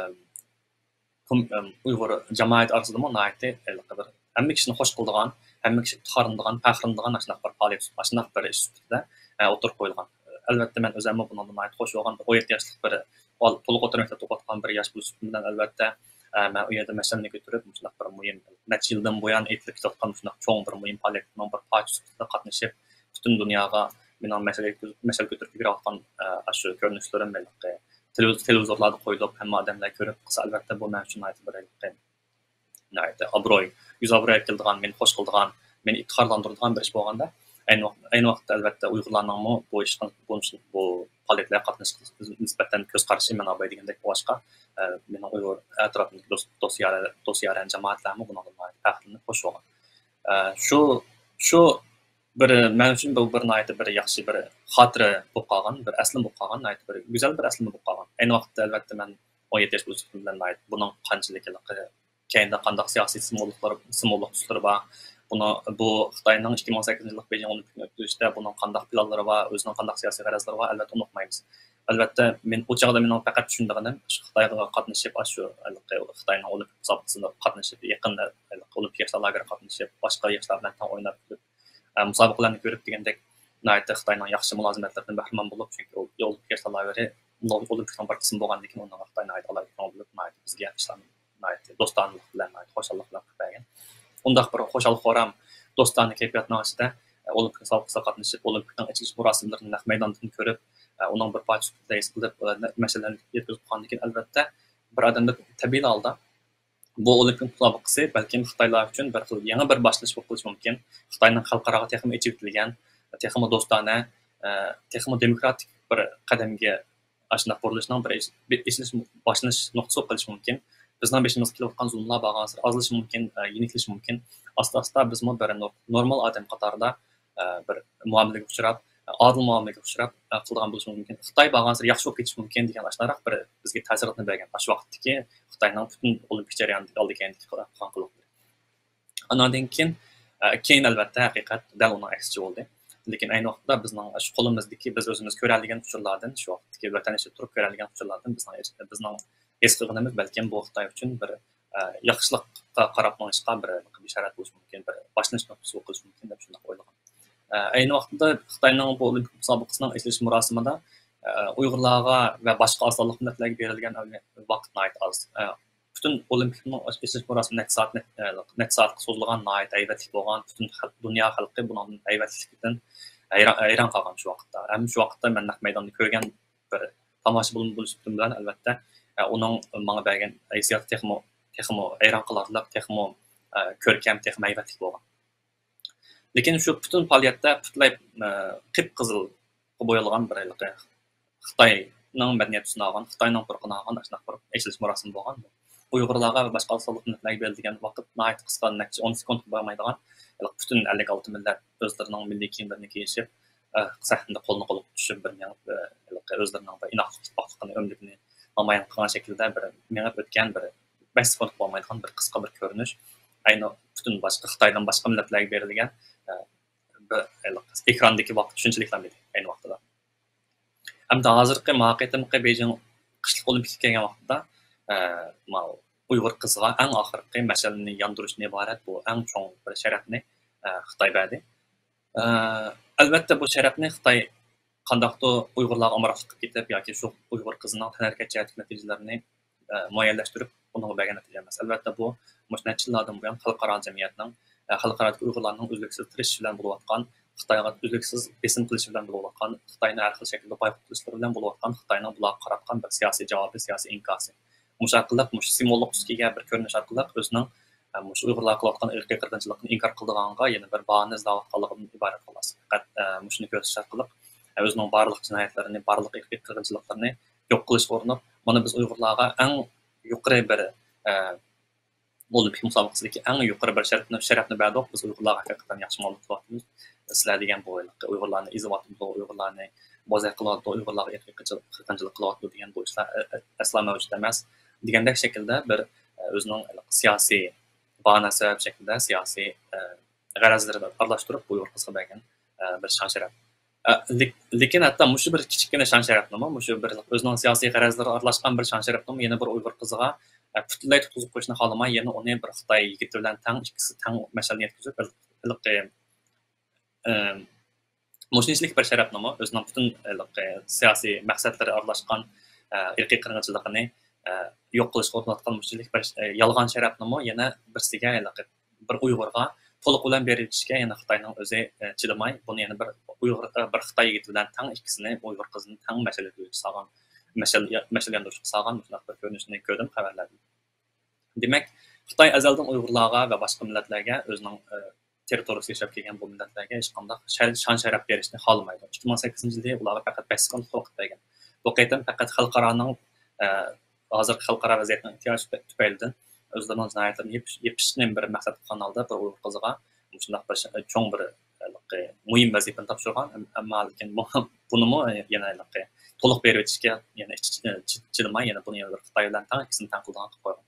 كوم-، ئەم، ئۇيغۇر جامائەت ئارىسىدىمۇ ناھايىتى ھېلىقى بىر ھەممە كىشىنى خوش قىلىدىغان، ھەممە كىشى ئىپتىخارلىنىدىغان، پەخىرلىنىدىغان ئاشۇنداق بىر پائالىيەت، ئاشۇنداق بىر ئىش سۈپىتىدە، ئە، ئوتتۇرىغا قويۇلغان. ئەلۋەتتە، مەن ئۆزۈممۇ بۇنىڭدىن ناھايىتى خوش بولغان. بىر ئون يەتتە ياشلىق بىر ئال-، تولۇق ئوتتۇرا مەكتەپتە ئوقۇۋاتقان بىر ياش بولۇش سۈپىتىم بىلەن، ئەلۋەتتە، ئە، مەن ئۇ يەردە مەشئەلنى كۆتۈرۈپ، مۇشۇنداق بىر مۇھىم، نەچچە يىلدىن بۇيان ئېيتىلىپ كېلىۋاتقان مۇشۇنداق چوڭ بىر مۇھىم پائالىيەتنىڭ بىر پارچىسى سۈپىتىدە قاتنىشىپ، پۈتۈن دۇنياغا مېنىڭ مەسىلە، مەسىلە كۆتۈرۈپ بېرىۋاتقان، ئە، ئاشۇ كۆرۈنۈشلىرىم، ھېلىقى تېلېۋىز-، تېلېۋىزورلاردا قويۇلۇپ، ھەممە ئادەملەر كۆرۈپ قالسا، ئەلۋەتتە، بۇ مەن ئۈچۈن ناھايىتى بىر ھېلىقى، ناھايىتى ئابرۇي، يۈز ئابرۇي ئەكېلىدىغان، مېنى خوش قىلىدىغان، مېنى ئىپتىخارلاندۇرىدىغان بىر ئىش بولغاندا، ئەينى ۋاقىت، ئەينى ۋاقىتتا، ئەلۋەتتە، ئۇيغۇرلارنىڭمۇ بۇ ئىشقا، بۇ، بۇ پائالىيەتلەرگە قاتنىشىشقا نىسبەتەن كۆز قارىشى مانا باي دېگەندەك بولغاچقا، ئە، مېنىڭ ئۇيغۇر ئەتراپىمدىكى دوست، دوست يارە-، دوست يارەن جامائەتلەرمۇ بۇنىڭدىن ناھايىتى پەخىرلىنىپ خوش بولغان. ئە، شۇ، شۇ بىر مەن ئۈچۈن بۇ بىر ناھايىتى بىر ياخشى بىر خاتىرە بولۇپ قالغان، بىر ئەسلىمە بولۇپ قالغان، ناھايىتى بىر گۈزەل بىر ئەسلىمە بولۇپ قالغان. ئەينى ۋاقىتتا، ئەلۋەتتە، مەن ئون يەتتە ياش بولۇشۇم بىلەن ناھايىتى بۇنىڭ قانچىلىك ھېلىقى كەينىدە قانداق سىياسىي سىمۋوللۇقلار، سىمۋوللۇق تۈسلىرى بار. بۇنى، بۇ خىتاينىڭ ئىككى مىڭ سەككىزىنچى يىللىق بېيجىڭ ئولىمپىكىنى ئۆتكۈزۈشتە بۇنىڭ قانداق پىلانلىرى بار، ئۆزىنىڭ قانداق سىياسىي غەرەزلىرى بار، ئەلۋەتتە، ئۇنى ئۇقمايمىز. ئەلۋەتتە، مەن ئۇ چاغدا مېنىڭ پەقەت چۈشىنىدىغىنىم، شۇ خىتايغا قاتنىشىپ، ئاشۇ ھېلىقى خىتاينىڭ ئولىمپىك مۇسابىقىسىدا قاتنىشىپ، يېقىندا ھېلىقى ئولىمپىك ياشلار لاگېرىغا قاتنىشىپ، باشقا ياشلار بىلەن تەڭ ئويناپ كۈلۈپ، ئە، مۇسابىقىلەرنى كۆرۈپ دېگەندەك، ناھايىتى خىتاينىڭ ياخشى مۇلازىمەتلىرىدىن بەھرىمەن بولۇپ، چۈنكى ئۇ ئولىمپىك ياشلار لاگېرى ئولىمپىكنىڭ بىر قىسمى بولغاندىكىن، ئۇنىڭغا خىتاي ناھايىتى ئالاھىدە كۆڭۈل بۆلۈپ، ناھايىتى بىزگە ئىشلارنى ناھايىتى دوستانىلىق بىلەن، ناھايىتى خۇشاللىق بىلەن قىلىپ بەرگەن. ئۇنداق بىر خۇشال-خۇرام، دوستانە كەيپىياتنىڭ ئىچىدە، ئە، ئولىمپىك مۇسابىقىسىغا قاتنىشىپ، ئولىمپىكنىڭ ئېچىلىش مۇراسىملىرىنى نەق مەيداندىن كۆرۈپ، ئە، ئۇنىڭ بىر پارچىسى سۈپىتىدە ھېس قىلىپ، ئە، مەسىلىلەرنى يەتكۈزۈپ قالغاندىكىن، ئەلۋەتتە، بىر ئادەمدە تەبىئىي ھالدا بۇ ئولىمپىك مۇسابىقىسى بەلكىم خىتايلار ئۈچۈن بىر خىل يېڭى بىر باشلىنىش بولۇپ قېلىشى مۇمكىن. خىتاينىڭ خەلقئاراغا تېخىمۇ ئېچىۋېتىلگەن، تېخىمۇ دوستانە، ئە، تېخىمۇ دېموكراتىك بىر قەدەمگە ئاشۇنداق بۇرۇلۇشنىڭ بىر ئېچ-، بىر ئېچىلىش، باشلىنىش نۇقتىسى بولۇپ قېلىشى مۇمكىن. بىزنىڭ بېشىمىزغا كېلىۋاتقان زۇلۇملار بارغانسېرى ئازىلىشى مۇمكىن، ئە، يېنىكلىشى مۇمكىن. ئاستا-ئاستا بىزمۇ بىر نور-، نورمال ئادەم قاتارىدا، ئە، بىر مۇئامىلىگە ئۇچراپ، ئادىل مۇئامىلىگە ئۇچراپ، ئە، قىلىدىغان بولۇشى مۇمكىن. خىتاي بارغانسېرى ياخشى بولۇپ كېتىشى مۇمكىن دېگەن ئاشۇنداق بىر بىزگە تەسىراتنى بەرگەن. ئاشۇ ۋاقىتتىكى خىتاينىڭ پۈتۈن ئولىمپىك جەريانىدىكى ئالدى كەينىدىكى قىلغان قىلىقلىرى. ئاناندىن كېيىن، ئە، كېيىن ئەلۋەتتە ھەقىقەت دەل ئۇنىڭ ئەكسىچە بولدى. لېكىن ئەينى ۋاقىتتا بىزنىڭ شۇ قولىمىزدىكى، بىز ئۆزىمىز كۆرەلىگەن ئۇچۇرلاردىن، شۇ ۋاقىتتىكى ۋەتەن ئىچىدە تۇرۇپ كۆرەلىگەن ئۇچۇرلاردىن بىزنىڭ، بىزنىڭ ھېس قىلغىنىمىز بەلكىم بۇ خىتاي ئۈچۈن بىر، ئە، ياخشىلىققا قاراپ مېڭىشقا بىر بېشارەت بولۇشى مۇمكىن، بىر باشلىنىش نۇقتىسى بولۇشى مۇمكىن دەپ شۇنداق ئويلىغان. ئە، ئەينى ۋاقتىدا خىتاينىڭ بۇ ئولىمپىك مۇسابىقىسىنىڭ ئېچىلىش مۇراسىمىدا، ئە، ئۇيغۇرلارغا ۋە باشقا ئاز سانلىق مىللەتلەرگە بېرىلگەن ۋاقىت ناھايىتى ئاز. ئە، پۈتۈن ئولىمپىكنىڭ ئېچىلىش مۇراسىمى نەچچە سائەت، نەچ-، نەچچە سائەتكە سوزۇلغان، ناھايىتى ھەيۋەتلىك بولغان، پۈتۈن خەلق، دۇنيا خەلقى بۇنىڭدىن ھەيۋەتلىكلىكىدىن ھەيران، ھەيران قالغان شۇ ۋاقىتتا. ھەم شۇ ۋاقىتتا مەن نەق مەيداندا كۆرگەن بىر تاماشىبىن بولۇش بىلەن ئەلۋەتتە، ئە، ئۇنىڭ ماڭا بەرگەن ھېسسىياتى تېخىمۇ، تېخىمۇ ھەيران قالارلىق، تېخىمۇ، ئە، كۆركەم، تېخىمۇ ھەيۋەتلىك بولغان. لېكىن شۇ پۈتۈن پائالىيەتتە پۈتۈنلەي، ئە، قىپقىزىلغا بويالغان بىر ھېلىقى خىتاينىڭ مەدەنىيەت تۈسىنى ئالغان، خىتاينىڭ پۇرىقىنى ئالغان ئاشۇنداق بىر ئېچىلىش مۇراسىمى بولغان. ئۇيغۇرلارغا ۋە باشقا ئاز سانلىق مىللەتلەرگە بېرىلگەن ۋاقىت ناھايىتى قىسقا، نەچچە ئون سېكۇنتقا بارمايدىغان. ھېلىقى پۈتۈن ئەللىك ئالتە مىللەت ئۆزلىرىنىڭ مىللىي كىيىملىرىنى كىيىشىپ، ئە، سەھنىدە قولنى قولغا تۇتۇشۇپ، بىر مېڭىپ، ئە، ھېلىقى ئۆزلىرىنىڭ بىر ئىناقلىق، ئىتتىپاقلىقىنى، ئۆملۈكىنى نامايان قىلغان شەكىلدە بىر مېڭىپ ئۆتكەن بىر بەش سېكۇنت بولمايدىغان بىر قىسقا بىر كۆرۈنۈش. ئەينى پۈتۈن باشقا، خىتايدىن باشقا مىللەتلەرگە بېرىلگەن، ئە، بىر، ئېكراندىكى ۋاقىت شۇنچىلىكلا ئىدى ئەينى ۋاقتىدا. ئەمدى ھازىرقى ما قېتىمقى بېيجىڭ قىشلىق ئولىمپىككا كەلگەن ۋاقتىدا، ئە، ماۋۇ ئۇيغۇر قىزىغا ئەڭ ئاخىرقى مەشئەلنى ياندۇرۇشتىن ئىبارەت بۇ ئەڭ چوڭ بىر شەرەپنى، ئە، خىتاي بەردى. ئە، ئەلۋەتتە، بۇ شەرەپنى خىتاي قانداقتۇر ئۇيغۇرلارغا ئامراقلىق قىلىپ كېتىپ ياكى شۇ ئۇيغۇر قىزىنىڭ تەنھەرىكەت جەھەتتىكى نەتىجىلىرىنى، ئە، مۇئەييەنلەشتۈرۈپ، ئۇنىڭغا بەرگەن نەتىجە ئەمەس. ئەلۋەتتە، بۇ مۇشۇ نەچچە يىللاردىن بۇيان خەلقئارا جەمئىيەتنىڭ، ئە، خەلقئارادىكى ئۇيغۇرلارنىڭ ئۈزلۈكسىز تىرىشىشى بىلەن بولۇۋاتقان، خىتايغا ئۈزلۈكسىز بېسىم قىلىشى بىلەن بولۇۋاتقان، خىتاينى ھەر خىل شەكىلدە بايقۇت قىلىشلىرى بىلەن بولۇۋاتقان خىتاينىڭ بۇلارغا قاراتقان بىر سىياسىي جاۋابى، سىياسىي ئىنكاسى. مۇشۇ ئارقىلىق، مۇشۇ سىمۋوللۇق تۈسكە ئىگە بىر كۆرۈنۈش ئارقىلىق ئۆزىنىڭ، ئە، مۇشۇ ئۇيغۇرلارغا قىلىۋاتقان ئىرقىي قىرغىنچىلىقنى ئىنكار قىلىدىغانغا يەنە بىر باھانە ئىزدەۋاتقانلىقىدىن ئىبارەت، خالاس. پەقەت، ئە، مۇشۇنى كۆرسىتىش ئارقىلىق، ئە، ئۆزىنىڭ بارلىق جىنايەتلىرىنى، بارلىق ئىرقىي قىرغىنچىلىقلىرىنى يوق قىلىشقا ئۇرۇنۇپ، مانا بىز ئۇيغۇرلارغا ئەڭ يۇقىرى بىر، ئە، ئولىمپىك مۇسابىقىسىدىكى ئەڭ يۇقىرى بىر شەرەپنى، شەرەپنى بەردۇق. بىز ئۇيغۇرلارغا ھەقىقەتەن ياخشى مۇئامىلە قىلىۋاتىمىز. سىلەر دېگەن بۇ ھېلىقى ئۇيغۇرلارنى ئېزىۋاتىدۇ، ئۇيغۇرلارنى بوزەك قىلىۋاتىدۇ، ئۇيغۇرلارغا ئىرقىي قىرغىنچىلىق قىلىۋاتىدۇ دېگەن بۇ ئىشلار ئە-، ئە-، ئەسلا مەۋجۇت ئەمەس دېگەندەك شەكىلدە بىر، ئە، ئۆزىنىڭ ھېلىقى سىياسىي باھانە سەۋەب شەكلىدە سىياسىي، ئە، غەرەزلىرىنى ئارىلاشتۇرۇپ بۇ يۇرت قىزغا بەرگەن، ئە، بىر شان شەرەپ. ئە، لېك-، لېكىن ھەتتا مۇشۇ بىر كىچىككىنە شان شەرەپنىمۇ، مۇشۇ بىر ئۆزىنىڭ سىياسىي غەرەزلىرى ئارىلاشقان بىر شان شەرەپنىمۇ يەنە بىر ئۇيغۇر قىزىغا، ئە، پۈتۈنلەي تۇتقۇزۇپ قويۇشنى خالىماي، يەنە ئۇنى بىر خىتاي يىگىتى بىلەن تەڭ، ئىككىسى تەڭ مەشئەلنى يەتكۈزۈپ، ھېلىقى، ئە، مۇشۇنچىلىك بىر شەرەپنىمۇ، ئۆزىنىڭ پۈتۈن ھېلىقى سىياسىي مەقسەتلىرى ئارىلاشقان، ئە، ئىرقىي قىرغىنچىلىقىنى، ئە، يوق قىلىشقا ئۇرۇنۇۋاتقان مۇشۇنچىلىك بىر، ئە، يالغان شەرەپنىمۇ يەنە بىرسىگە ھېلىقى بىر ئۇيغۇرغا تولۇق بىلەن بېرىۋېتىشكە يەنە خىتاينىڭ ئۆزى، ئە، چىدىماي، بۇنى يەنە بىر ئۇيغۇر، ئە، بىر خىتاي يىگىتى بىلەن تەڭ ئىككىسىنى ئۇيغۇر قىزىنى تەڭ مەشئەل ياندۇرۇشقا سالغان، مەشئەل، مەشئەل ياندۇرۇشقا سالغان مۇشۇنداق بىر كۆرۈنۈشنى كۆردۈم خەۋەرلەردىن. دېمەك، خىتاي ئەزەلدىن ئۇيغۇرلارغا ۋە باشقا مىللەتلەرگە ئۆزىنىڭ، ئە، تېررىتورىيىسىدا ياشاپ كەلگەن بۇ مىللەتلەرگە ھېچقانداق شەر-، شان-شەرەپ بېرىشنى خالىمايدۇ. ئىككى مىڭ سەككىزىنچى يىلى ئۇلارغا پەقەت بەش سېكۇنت ۋاقىت بەرگەن. بۇ قېتىم پەقەت خەلقئارانىڭ، ئە، ھازىرقى خەلقئارا ۋەزىيەتنىڭ ئېھتىياجى تۈپەيلىدىن ئۆزلىرىنىڭ جىنايەتلىرىنى يېپىش-، يېپىشنى بىر مەقسەت قىلغان ھالدا بىر ئۇيغۇر قىزىغا مۇشۇنداق بىر ش-، چوڭ بىر، ھېلىقى مۇھىم ۋەزىپىنى تاپشۇرغان. ئەم-، ئەمما لېكىن بۇ-، بۇنىمۇ يەنە ھېلىقى تولۇق بېرىۋېتىشكە يەنە ئىچ-، چى-، چىدىماي، يەنە بۇنى يەنە بىر خىتاي بىلەن تەڭ، ئىككىسىنى تەڭ قىلىدىغان قىلىپ قويغان.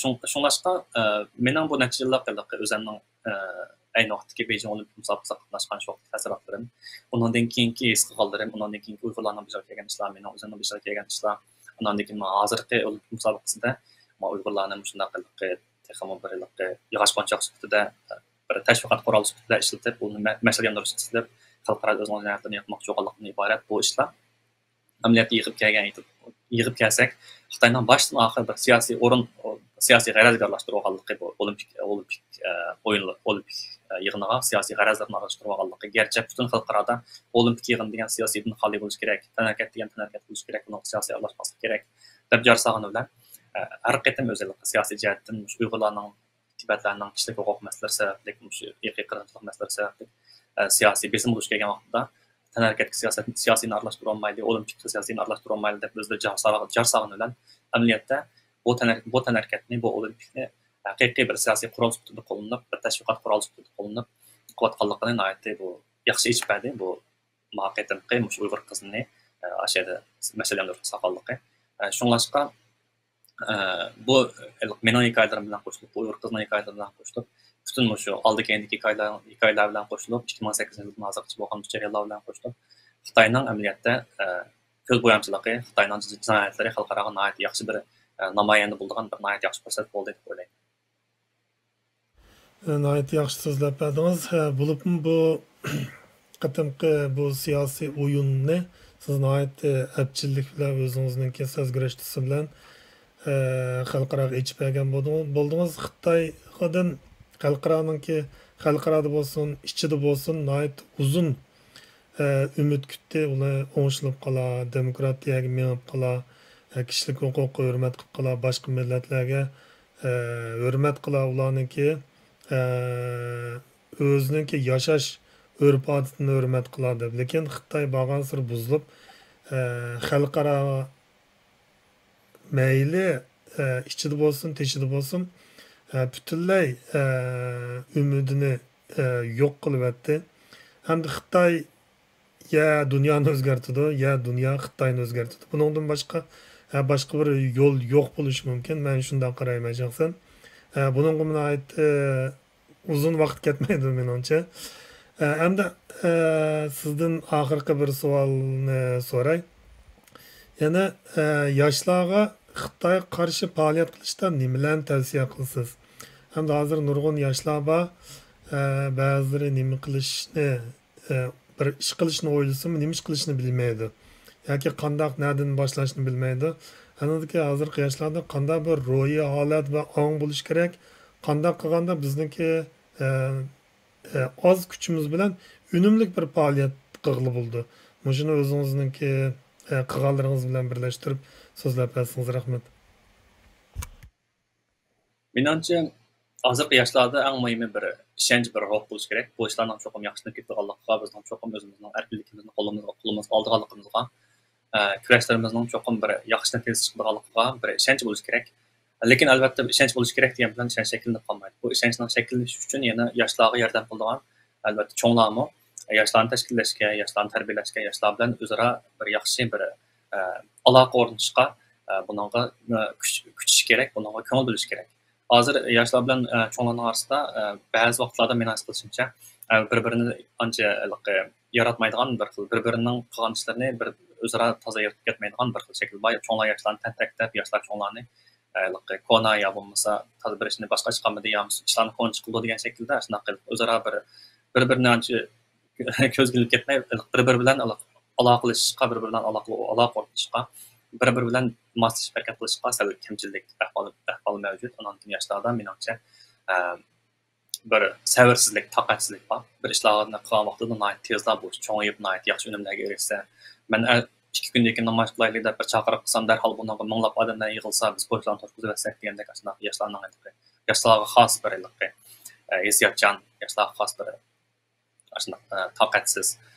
شۇڭ-، شۇڭلاشقا، ئە، مېنىڭ بۇ نەچچە يىللىق ھېلىقى ئۆزۈمنىڭ، ئە، ئەينى ۋاقىتتىكى بېيجىڭ ئولىمپىك مۇسابىقىسىغا قاتناشقان شۇ ۋاقىتتىكى تەسىراتلىرىم، ئۇنىڭدىن كېيىنكى ھېس قىلغانلىرىم، ئۇنىڭدىن كېيىنكى ئۇيغۇرلارنىڭ بېشىغا كەلگەن ئىشلار، مېنىڭ ئۆزۈمنىڭ بېشىغا كەلگەن ئىشلار، ئۇنىڭدىن كېيىن مانا ھازىرقى ئولىمپىك مۇسابىقىسىدە مانا ئۇيغۇرلارنى مۇشۇنداق ھېلىقى تېخىمۇ بىر ھېلىقى ياغاچ مونچاق سۈپىتىدە، بىر تەشۋىقات قورالى سۈپىتىدە ئىشلىتىپ، ئۇنى مە-، مەشئەل ياندۇرۇشقا ئىشلىتىپ، خەلقئارا ئۆزىنىڭ جىنايەتلىرىنى ياپماقچى بولغانلىقتىن ئىبارەت بۇ ئىشلار. ئەمەلىيەتتە يىغىپ كەلگەن، يىغىپ كەلسەك، خىتاينىڭ باشتىن ئاخىر بىر سىياسىي ئورۇن، سىياسىي غەرەزگە ئارىلاشتۇرۇۋالغانلىقى بۇ ئولىمپىك، ئولىمپىك، ئە، ئويۇنلار، ئولىمپىك، ئە، يىغىنىغا سىياسىي غەرەزلىرىنى ئارىلاشتۇرۇۋالغانلىقى. گەرچە پۈتۈن خەلقئارادا ئولىمپىك يىغىن دېگەن سىياسىيدىن خالىي بولۇشى كېرەك، تەنھەرىكەت دېگەن تەنھەرىكەت بولۇشى كېرەك، بۇنىڭغا سىياسىي ئارىلاشماسلىق كېرەك، دەپ جار سالغىنى بىلەن، ئە، ھەر قېتىم ئۆزى سىياسىي جەھەتتىن مۇشۇ ئۇيغۇرلارنىڭ، تىبەتلەرنىڭ كىشىلىك ھوقۇق مەسىلىسى سەۋەبلىك، مۇشۇ ئىرقىي قىرغىنچىلىق مەسىلىسى سەۋەبلىك، ئە، سىياسىي بېسىم بولۇش كەلگەن ۋاقتىدا، تەنھەرىكەتكە سىياسەت، سىياسىينى ئارىلاشتۇرۇۋالمايلى، ئولىمپىكقا سىياسىينى ئارىلاشتۇرۇۋالمايلى دەپ ئۆزلىرى جار سال-، جار سالغىنى بىلەن، ئەمەلىيەتتە بۇ تەنھەر-، بۇ تەنھەرىكەتنى، بۇ ئولىمپىكنى ھەقىقىي بىر سىياسىي قورال سۈپىتىدە قوللىنىپ، بىر تەشۋىقات قورالى سۈپىتىدە قوللىنىپ قىلىۋاتقانلىقىنى ناھايىتى بۇ ياخشى ئېچىپ بەردى. بۇ ما قېتىمقى مۇشۇ ئۇيغۇر قىزىنى، ئە، ئاشۇ يەردە مەسىلەندۈرۈش ساقاللىقى. ئە، شۇڭلاشقا، ئە، بۇ مېنىڭ ھېكايىلىرىم بىلەن قوشۇلۇپ، بۇ ئيۇركىزنىڭ ھېكايىلىرى بىلەن قوشۇلۇپ، پۈتۈن مۇشۇ ئالدى كەينىدىكى ھېكايىلەر، ھېكايىلەر بىلەن قوشۇلۇپ، ئىككى مىڭ سەككىزىنچى يىلدىن ھازىرغىچە بولغان بۇ جەريانلار بىلەن قوشۇلۇپ، خىتاينىڭ ئەمەلىيەتتە، ئە، كۆز بويامچىلىقى، خىتاينىڭ جىنايەتلىرى خەلقئاراغا ناھايىتى ياخشى بىر، ئە، نامايەندە بولىدىغان بىر ناھايىتى ياخشى پۇرسەت بولدى دەپ ئويلايمەن. ناھايىتى ياخشى سۆزلەپ بەردىڭىز. ھە، بولۇپمۇ بۇ قېتىمقى بۇ سىياسىي ئويۇننى سىز ناھايىتى ئەپچىللىك بىلەن ئۆزىڭىزنىڭكى سەزگۈرۈشتىسى بىلەن، ئە، خەلقئاراغا ئېچىپ بەرگەن بولدىڭ-، بولدىڭىز. خىتايغىدىن، خەلقئارانىڭكى، خەلقئارادا بولسۇن، ئىچىدە بولسۇن، ناھايىتى ئۇزۇن، ئە، ئۈمىد كۈتتى. ئۇلار ئوڭشىلىپ قالا، دېموكراتىيەگە مېڭىپ قالا، ئە، كىشىلىك ھوقۇققا ھۆرمەت قىلىپ قالا، باشقا مىللەتلەرگە، ئە، ھۆرمەت قىلا، ئۇلارنىڭكى، ئە، ئۆزىنىڭكى ياشاش ئۆرپ-ئادىتىنى ھۆرمەت قىلا دەپ. لېكىن خىتاي بارغانسېرى بۇزۇلۇپ، ئە، خەلقئارا مەيلى، ئە، ئىچىدە بولسۇن، تېشىدا بولسۇن، ئە، پۈتۈنلەي، ئە، ئۈمىدىنى، ئە، يوق قىلىۋەتتى. ھەمدە خىتاي يا دۇنيانى ئۆزگەرتىدۇ، يا دۇنيا خىتاينى ئۆزگەرتىدۇ. بۇنىڭدىن باشقا، ئە، باشقا بىر يول يوق بولۇشى مۇمكىن. مەن شۇنداق قارايمەن شەخسەن. ئە، بۇنىڭغىمۇ ناھايىتى، ئە، ئۇزۇن ۋاقىت كەتمەيدۇ مېنىڭچە. ئە، ئەمدى، ئە، سىزدىن ئاخىرقى بىر سوئالنى سوراي. يەنە، ئە، ياشلارغا خىتايغا قارشى پائالىيەت قىلىشتا نېمىلەرنى تەۋسىيە قىلىسىز؟ ھەمدە ھازىر نۇرغۇن ياشلار بار، ئە، بەزىلىرى نېمە قىلىشنى، ئە، بىر ئىش قىلىشنى ئويلىسىمۇ، نېمە ئىش قىلىشنى بىلمەيدۇ. ياكى قانداق، نەدىن باشلاشنى بىلمەيدۇ. ئەنىڭدىكى ھازىرقى ياشلاردا قانداق بىر روھىي ھالەت ۋە ئاڭ بولۇش كېرەك؟ قانداق قىلغاندا بىزنىڭكى، ئە، ئە، ئاز كۈچىمىز بىلەن ئۈنۈملۈك بىر پائالىيەت قىلغىلى بولىدۇ؟ مۇشۇنى ئۆزىڭىزنىڭكى، ئە، قىلغانلىرىڭىز بىلەن بىرلەشتۈرۈپ سۆزلەپ بەرسىڭىز رەھمەت. مېنىڭچە، ھازىرقى ياشلاردا ئەڭ مۇھىمى بىر ئىشەنچ، بىر روھ بولۇشى كېرەك. بۇ ئىشلارنىڭ چوقۇم ياخشىلىنىپ كېتىدىغانلىقىغا، بىزنىڭ چوقۇم ئۆزىمىزنىڭ ئەركىنلىكىمىزنى قولىمىزغا، قولىمىزغا ئالىدىغانلىقىمىزغا، ئە، كۈرەشلىرىمىزنىڭ چوقۇم بىر ياخشى نەتىجە چىقىدىغانلىقىغا بىر ئىشەنچ بولۇشى كېرەك. لېكىن، ئەلۋەتتە، ئىشەنچ بولۇشى كېرەك دېگەن بىلەن ئىشەنچ شەكىللىنىپ قالمايدۇ. بۇ ئىشەنچنىڭ شەكىللىنىشى ئۈچۈن يەنە ياشلارغا ياردەم قىلىدىغان، ئەلۋەتتە، چوڭلارمۇ ياشلارنى تەشكىللەشكە، ياشلارنى تەربىيەلەشكە، ياشلار بىلەن ئۆزئارا بىر ياخشى بىر، ئە، ئالاقە ئورنىتىشقا، ئە، بۇنىڭغا، ئە، كۈچ، كۈچىشى كېرەك، بۇنىڭغا كۆڭۈل بۆلۈشى كېرەك. ھازىر ياشلار بىلەن، ئە، چوڭلارنىڭ ئارىسىدا، ئە، بەزى ۋاقىتلاردا مېنىڭ ھېس قىلىشىمچە، ئە، بىر-بىرىنى ئانچە ھېلىقى ياراتمايدىغان بىر خىل، بىر-بىرىنىڭ قىلغان ئىشلىرىنى بىر ئۆزئارا تازا يارىتىپ كەتمەيدىغان بىر خىل شەكىل بار. چوڭلار ياشلارنى تەنتەكلەپ، ياشلار چوڭلارنى، ئە، ھېلىقى كونا يا بولمىسا تازا بىر ئىشنى باشقا ئىش قىلمىدى يا بولمىسا ئىشلارنى كونا چىقىلىدۇ دېگەن شەكىلدە شۇنداق قىلىپ ئۆزئارا بىر، بىر-بىرىنى ئانچە كۆزگە ئىلىپ كەتمەي، بىر-بىرى بىلەن ئالاقىلىشىشقا، بىر-بىرى بىلەن ئالاقە، ئالاقە ئورنىتىشقا، بىر-بىرى بىلەن ماسلىشىپ ھەرىكەت قىلىشقا سەل كەمچىللىك ئەھۋالى، ئەھۋالى مەۋجۇت. ئۇنىڭدىن كېيىن ياشلاردا مېنىڭچە، ئە، بىر سەۋرسىزلىك، تاقەتسىزلىك بار. بىر ئىشلارنى قىلغان ۋاقتىدا ناھايىتى تېزلا بۇ چوڭىيىپ، ناھايىتى ياخشى ئۈنۈملەرگە ئېرىشسە، مەن ئە، ئىككى كۈندىن كېيىن نامايىش قىلايلى دەپ بىر چاقىرىق قىلسام، دەرھال بۇنىڭغا مىڭلاپ ئادەملەر يىغىلسا، بىز پوچتىلارنى توشقۇزۇۋەتسەك دېگەندەك ئاشۇنداق ياشلارنىڭ ھېلىقى، ياشلارغا خاس بىر ھېلىقى، ئە، ھېسسىياتچان، ياشلارغا خاس بىر ئاشۇنداق، ئە، تاقەتسىز،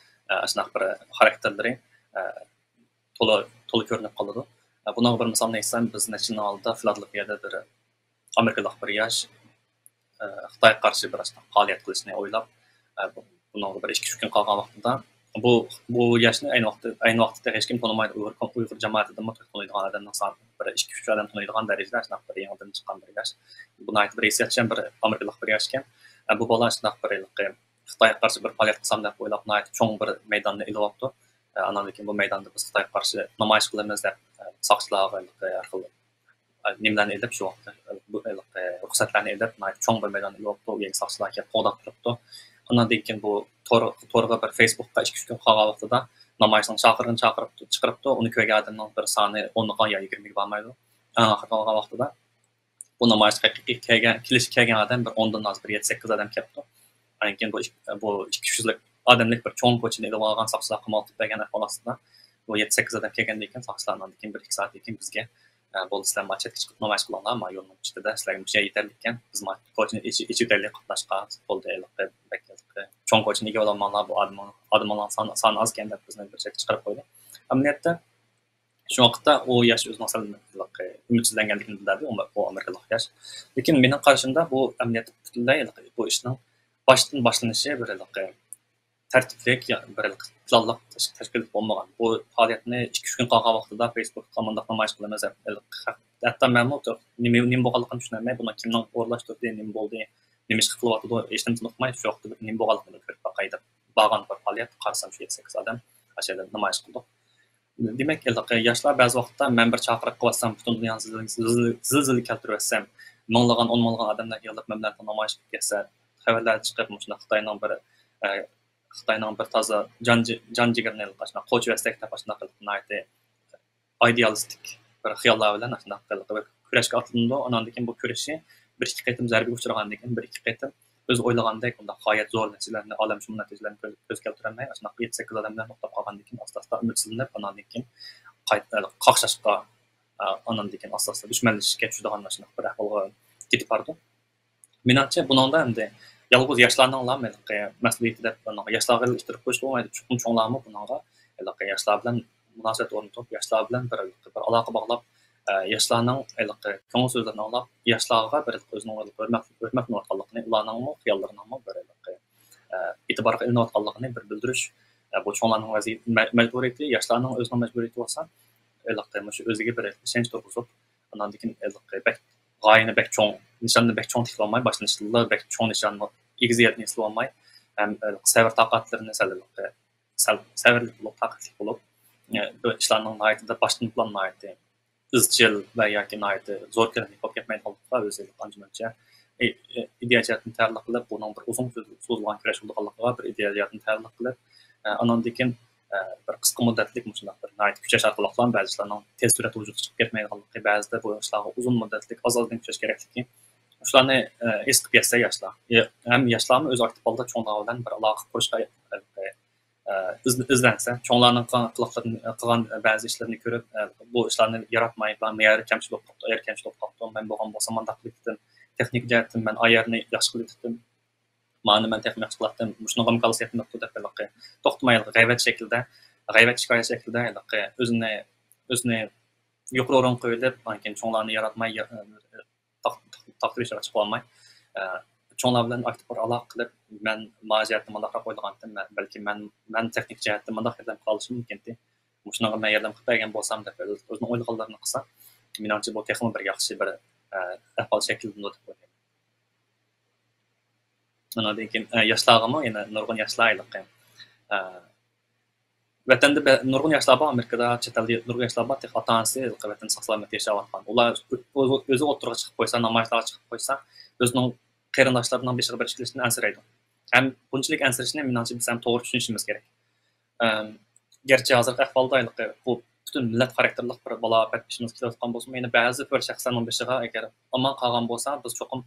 ئە، ئاشۇنداق بىر خاراكتېرلىرى، ئە، تولا، تولا كۆرۈنۈپ قالىدۇ. ئە، بۇنىڭغا بىر مىسالنى ئېيتسام، بىز نەچچە يىلنىڭ ئالدىدا فىلادېلفىيەدە بىر ئامېرىكىلىق بىر ياش، ئە، خىتايغا قارشى بىر ئاشۇنداق پائالىيەت قىلىشنى ئويلاپ، ئە، بۇ، بۇنىڭغا بىر ئىككى، ئۈچ كۈن قالغان ۋاقتىدا، بۇ، بۇ ياشنى ئەينى ۋاقىتتا، ئەينى ۋاقىتتا ھېچكىم تونۇمايدۇ. ئۇيغۇر، ئۇيغۇر جامائىتىدىنمۇ تونۇيدىغان ئادەمنىڭ سانى بىر ئىككى، ئۈچ ئادەم تونۇيدىغان دەرىجىدە شۇنداق بىر يېڭىدىن چىققان بىر ياش. بۇ ناھايىتى بىر ھېسسىياتچان بىر ئامېرىكىلىق بىر ياش ئىكەن. ئە، بۇ بالا شۇنداق بىر ھېلىقى خىتايغا قارشى بىر پائالىيەت قىلسام دەپ ئويلاپ، ناھايىتى چوڭ بىر مەيداننى ئېلىۋاپتۇ. ئە، ئانان كېيىن بۇ مەيداندا بىز خىتايغا قارشى نامايىش قىلىمىز دەپ، ئە، ساقچىلارغا ھېلىقى ھەر خىل، ئە، نېمىلەرنى ئېلىپ، شۇ ۋاقىتتا، ئە، بۇ ھېلىقى رۇخسەتلەرنى ئېلىپ، ناھايىتى چوڭ بىر مەيداننى ئېلىۋاپتۇ. ئۇ يەرگە ساقچىلار كېلىپ قوغداپ تۇرۇپتۇ. ئانان كېيىن بۇ تور، تورغا بىر فېيسبۇكقا ئىككى، ئۈچ كۈن قالغان ۋاقتىدا نامايىشنىڭ چاقىرىقىنى چاقىرىپتۇ، چىقىرىپتۇ. ئۇنى كۆرگەن ئادەمنىڭ بىر سانى ئونغا يا يىگىرمىگە بارمايدۇ. ئەڭ ئاخىرقى قالغان ۋاقتىدا بۇ نامايىشقا ھەقىقىي كەلگەن، كېلىشكە كەلگەن ئادەم بىر ئوندىن ئاز، بىر يەتتە، سەككىز ئادەم كەپتۇ. ئاندىن كېيىن بۇ ئىك-، بۇ ئىككى يۈزلۈك ئادەملىك بىر چوڭ كوچىنى ئېلىپ ئالغان ساقچىلار قامال قىلىپ بەرگەن ئەھۋال ئاستىدا، بۇ يەتتە، سەككىز ئادەم كەلگەندىن كېيىن ساقچىلار ئاندىن كېيىن بىر ئىككى سائەتتىن كېيىن بىزگە، ئە، بولدى، سىلەر مانا چەتكە چىقىپ نامايىش قىلىڭلار، ما يولنىڭ چېتىدە، سىلەرگە مۇشۇ يەر يېتەرلىككەن، بىز ما كوچىنى ئېچىپ، ئېچىۋېتەيلى قاتناشقا، بولدى، ھېلىقى بەك ھېلىقى چوڭ كوچىنى ئىگىلىۋالماڭلار، بۇ ئادىمىڭ-، ئادىمىڭلارنىڭ سانى، سانى ئازكەن دەپ بىزنى بىر چەتكە چىقىرىپ قويدى. ئەمەلىيەتتە، شۇ ۋاقىتتا ئۇ ياش ئۆزىنىڭ سەل ھېلىقى ئۈمىدسىزلەنگەنلىكىنى بىلدۈردى، ئۇ، ئۇ ئامېرىكىلىق ياش. لېكىن مېنىڭ قارىشىمدا، بۇ ئەمەلىيەتتە پۈتۈنلەي ھېلىقى بۇ ئىشنىڭ باشتىن باشلىنىشى بىر ھېلىقى تەرتىپلىك، يا بىر پىلانلىق تەش-، تەشكىل بولمىغان. بۇ پائالىيەتنى ئىككى ئۈچ كۈن قالغان ۋاقتىدا فېيسبۇكتا مۇنداق نامايىش قىلىمىز دەپ، ھەتتا مەنمۇ نېمە، نېمە بولغانلىقىنى چۈشىنەلمەي، بۇنىڭ كىمنىڭ ئورۇنلاشتۇردى، نېمە بولدى، نېمە ئىش قىلىۋاتىدۇ، ھېچنېمىسىنى ئۇقماي، شۇ ۋاقىتتا بىر نېمە بولغانلىقىنى كۆرۈپ باقاي دەپ بارغان بىر پائالىيەت. قارىسام، شۇ يەتتە سەككىز ئادەم ئاشۇ يەردە نامايىش قىلدۇق. دېمەك، ھېلىقى ياشلار بەزى ۋاقىتتا، مەن بىر چاقىرىق قىلىۋاتسام، پۈتۈن دۇنياغا زىلزىلە، زىلزىلە كەلتۈرۈۋەتسەم، مىڭلىغان، ئون مىڭلىغان ئادەملەر يىغىلىپ، مەن بىلەن نامايىش قىلىپ كەتسە، خەۋەرلەردە چىقىپ، مۇشۇنداق خىتاينىڭ بىر، ئە، خىتاينىڭ بىر تازا جان، جان جىگىرىنى ئاشۇنداق قوچۇۋەتسەك دەپ، ئاشۇنداق ناھايىتى ئىدېئالىستىك بىر خىياللار بىلەن ئاشۇنداق بىر كۈرەشكە ئاتلىنىدۇ. ئاناندىن كېيىن بۇ كۈرىشى بىر ئىككى قېتىم زەربىگە ئۇچرىغاندىن كېيىن، بىر ئىككى قېتىم ئۆزى ئويلىغاندەك ئۇنداق غايەت زور نەتىجىلەرنى، ئالەمشۇمۇل نەتىجىلەرنى كۆز، كۆز كەلتۈرەلمەي، ئاشۇنداق يەتتە سەككىز ئادەم بىلەن توختاپ قالغاندىن كېيىن، ئاستا ئاستا ئۈمىدسىزلىنىپ، ئاناندىن كېيىن قايتا قاقشاشقا، ئاناندىن كېيىن ئاستا ئاستا دۈشمەنلىشىشكە چۈشىدىغان ئاشۇنداق بىر ئەھۋالغا كېتىپ بارىدۇ. مېنىڭچە، بۇنىڭدا ئەمدى يالغۇز ياشلارنىڭلا ھېلىقى مەسئۇلىيىتى دەپ، ياشلارغا ئىتتىرىپ قويۇشقا بولمايدۇ. چوقۇم چوڭلارمۇ بۇنىڭغا ھېلىقى ياشلار بىلەن مۇناسىۋەت ئورنىتىپ، ياشلار بىلەن بىر، بىر ئالاقە باغلاپ، ئە، ياشلارنىڭ ھېلىقى كۆڭۈل سۆزلىرىنى ئاڭلاپ، ياشلارغا بىر ئۆزىنىڭ ھۆرمەت، ھۆرمەتلىنىۋاتقانلىقىنى، ئۇلارنىڭمۇ خىياللىرىنىڭمۇ بىر ھېلىقى، ئە، ئېتىبارغا ئېلىنىۋاتقانلىقىنى بىر بىلدۈرۈش. ئە، بۇ چوڭلارنىڭ ۋەزىپە، مە-، مەجبۇرىيىتى، ياشلارنىڭ ئۆزىنىڭ مەجبۇرىيىتى بولسا، ھېلىقى مۇشۇ ئۆزىگە بىر ئىشەنچ تۇرغۇزۇپ، ئاناندىن كېيىن ھېلىقى بەك، غايىنى بەك چوڭ، نىشاننى بەك چوڭ تىكلىۋالماي، باشلىنىشتىلا بەك چوڭ نىشاننى، ئېگىز يەرنى ئېسىلىۋالماي، ھەم ھېلىقى سەۋر تاقەتلىرىنى سەل ھېلىقى، سەل سەۋرلىك بولۇپ، تاقەتلىك بولۇپ، ئە، بۇ ئىشلارنىڭ ناھايىتى باشتىن پىلان ناھايىتى ئىزچىل ۋە ياكى ناھايىتى زور كۆلەملىك بولۇپ كەتمەيدىغانلىقىغا ئۆزى ئانچە مۇنچە ئى-، ئى-، ئىدىيە جەھەتتىن تەييارلىق قىلىپ، بۇنىڭ بىر ئۇزۇن سوز-، سوزۇلغان كۈرەش بولىدىغانلىقىغا بىر ئىدىيە جەھەتتىن تەييارلىق قىلىپ، ئە، ئاناندىن كېيىن، ئە، بىر قىسقا مۇددەتلىك مۇشۇنداق بىر ناھايىتى كۈچەش ئارقىلىقلا بەزى ئىشلارنىڭ تېز سۈرئەتتە ۋۇجۇدقا چىقىپ كەتمەيدىغانلىقى، بەزىدە بۇ ئىشلارغا ئۇزۇن مۇددەتلىك، ئاز-ئازدىن كۈچەش كېرەكلىكى، شۇلارنى، ئە، ھېس قىلىپ يەتسە ياشلار. ھەم ياشلارمۇ ئۆزى ئاكتىپ ھالدا چوڭلار بىلەن بىر ئالاقە قۇرۇشقا، ئە، ئىز-، ئىزدەنسە، چوڭلارنىڭ قىلغان قىلىقلىرىنى، قىلغان بەزى ئىشلىرىنى كۆرۈپ، ئە، بۇ ئىشلارنى ياراتماي، بۇ يەردە كەمچىلىك بولۇپتۇ، ئەگەر كەمچىلىك بولۇپ قاپتۇ، مەن بولغان بولسام مانداق قىلىپ كېتىم، تېخنىكا جەھەتتىن مەن ئايەرنى ياخشى قىلىپ كېتىم، مانى مەن تېخىمۇ ياخشى قىلاتتىم، مۇشۇنىڭغا كالىسى يەتمەپتۇ دەپ ھېلىقى توختىماي ھېلىقى غەيۋەت شەكلىدە، غەيۋەت شىكايەت شەكلىدە ھېلىقى ئۆزىنى، ئۆزىنى يۇقىرى ئورۇنغا قويۇۋېلىپ، ئاندىن كېيىن چوڭلارنى ياراتماي، يا-، تاق-، تاق-، تاقتۇرۇش ئاچىقىپ ئالماي، ئە، چوڭلار بىلەن ئاكتىپ بىر ئالاقە قىلىپ، مەن ما جەھەتتە مۇنداقراق ئويلىغانتىم، مەن، بەلكى مەن، مەن تېخنىك جەھەتتە مۇنداق ياردەم قىلالىشىم مۇمكىنتى. مۇشۇنىڭغا مەن ياردەم قىلىپ بەرگەن بولسام دەپ ئۆزىنىڭ ئويلىغانلىرىنى قىلسا، مېنىڭچە بۇ تېخىمۇ بىر ياخشى بىر، ئە، ئەھۋال شەكىللىنىدۇ دەپ ئويلايمەن. ئاندىن كېيىن، ئە، ياشلارغىمۇ يەنە نۇرغۇن ياشلار ھېلىقى، ئە، ۋەتەندە بە-، نۇرغۇن ياشلار بار، ئامېرىكىدا، چەت ئەلدە نۇرغۇن ياشلار بار، تېخى ئاتا-ئانىسى ھېلىقى ۋەتەندە ساق-سالامەت ياشاۋاتقان. ئۇلار ئۆ-، ئۆزى ئوتتۇرىغا چىقىپ قويسا، نامايىشلارغا چىقىپ قويسا، ئۆزىنىڭ قېرىنداشلىرىنىڭ بېشىغا بىر ئىش كېلىشىدىن ئەنسىرەيدۇ. ھەم بۇنچىلىك ئەنسىرىشىنى مېنىڭچە بىز ھەم توغرا چۈشىنىشىمىز كېرەك. ئەم، گەرچە ھازىرقى ئەھۋالدا ھېلىقى بۇ پۈتۈن مىللەت خاراكتېرلىك بىر بالاپەت بېشىمىزغا كېلىۋاتقان بولسىمۇ، يەنە بەزى بىر شەخسلەرنىڭ بېشىغا ئەگەر ئالماي قالغان بولسا، بىز چوقۇم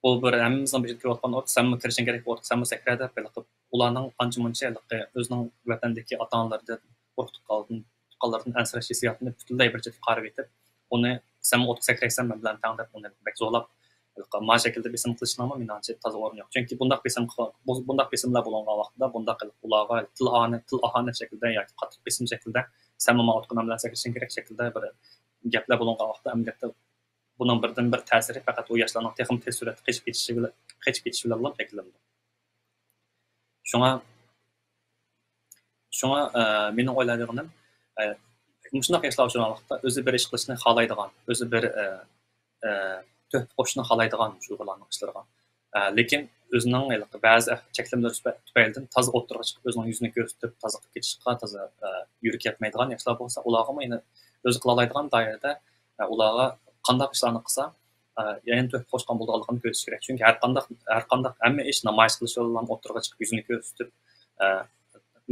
بۇ بىر ھەممىمىزنىڭ بېشىغا كېلىۋاتقان ئوت، سەنمۇ كىرىشىڭ كېرەك، بۇ ئوتقا سەنمۇ سەكرە دەپ، ھېلىقى ئۇلارنىڭ ئانچە-مۇنچە ھېلىقى ئۆزىنىڭ ۋەتەندىكى ئاتا-ئانىلىرىدىن، ئۇرۇق-تۇغقانلىرىدىن، تۇغقانلىرىدىن ئەنسىرەش ھېسسىياتىنى پۈتۈنلەي بىر چەتكە قارىۋېتىپ، ئۇنى سەنمۇ ئوتقا سەكرەيسەن مەن بىلەن تەڭ دەپ، ئۇنى بەك زورلاپ، ھېلىقى ما شەكىلدە بېسىم قىلىشنىڭمۇ مېنىڭچە تازا ئورنى يوق. چۈنكى بۇنداق بېسىم قىلغان، بۇ، بۇنداق بېسىملار بولۇنغان ۋاقتىدا، بۇنداق ھېلىقى ئۇلارغا تىل ئاھانەت، تىل ئاھانەت شەكلىدە ياكى قاتتىق بېسىم شەكلىدە، سەنمۇ ما ئوتقا مەن بىلەن سەكرىشىڭ كېرەك شەكلىدە بىر گەپلەر بولۇنغان ۋاقىتتا، ئەمەلىيەتتە بۇنىڭ بىردىنبىر تەسىرى پەقەت ئۇ ياشلارنىڭ تېخىمۇ تېز سۈرئەتتە قېچىپ كېتىشى بىلەن، قېچىپ كېتىشى بىلەنلا شەكىللىنىدۇ. شۇڭا، شۇڭا، ئە، مېنىڭ ئويلايدىغىنىم، ئە، مۇشۇنداق ياشلار ئۇچرىغان ۋاقىتتا ئۆزى بىر ئىش قىلىشنى خالايدىغان، ئۆزى بىر، ئە، ئە، تۆھپە قوشۇشنى خالايدىغان شۇ ئۇيغۇرلارنىڭ ئىشلىرىغا. ئە، لېكىن ئۆزىنىڭ ھېلىقى بەزى چەكلىمىلىرى تۈپە-، تۈپەيلىدىن تازا ئوتتۇرىغا چىقىپ، ئۆزىنىڭ يۈزىنى كۆرسىتىپ، تازا قىلىپ كېتىشقا، تازا، ئە، يۈرىكى يەتمەيدىغان ياشلار بولسا، ئۇلارغىمۇ يەنە ئۆزى قىلالايدىغان دائىرىدە، ئە، ئۇلارغا قانداق ئىشلارنى قىلسا، ئە، يەنە تۆھپە قوشقان بولىدىغانلىقىنى كۆرسىتىش كېرەك. چۈنكى ھەر قانداق، ھەر قانداق ھەممە ئىش نامايىش قىلىش بىلەنلا، ئوتتۇرىغا چىقىپ، يۈزىنى كۆرسىتىپ، ئە،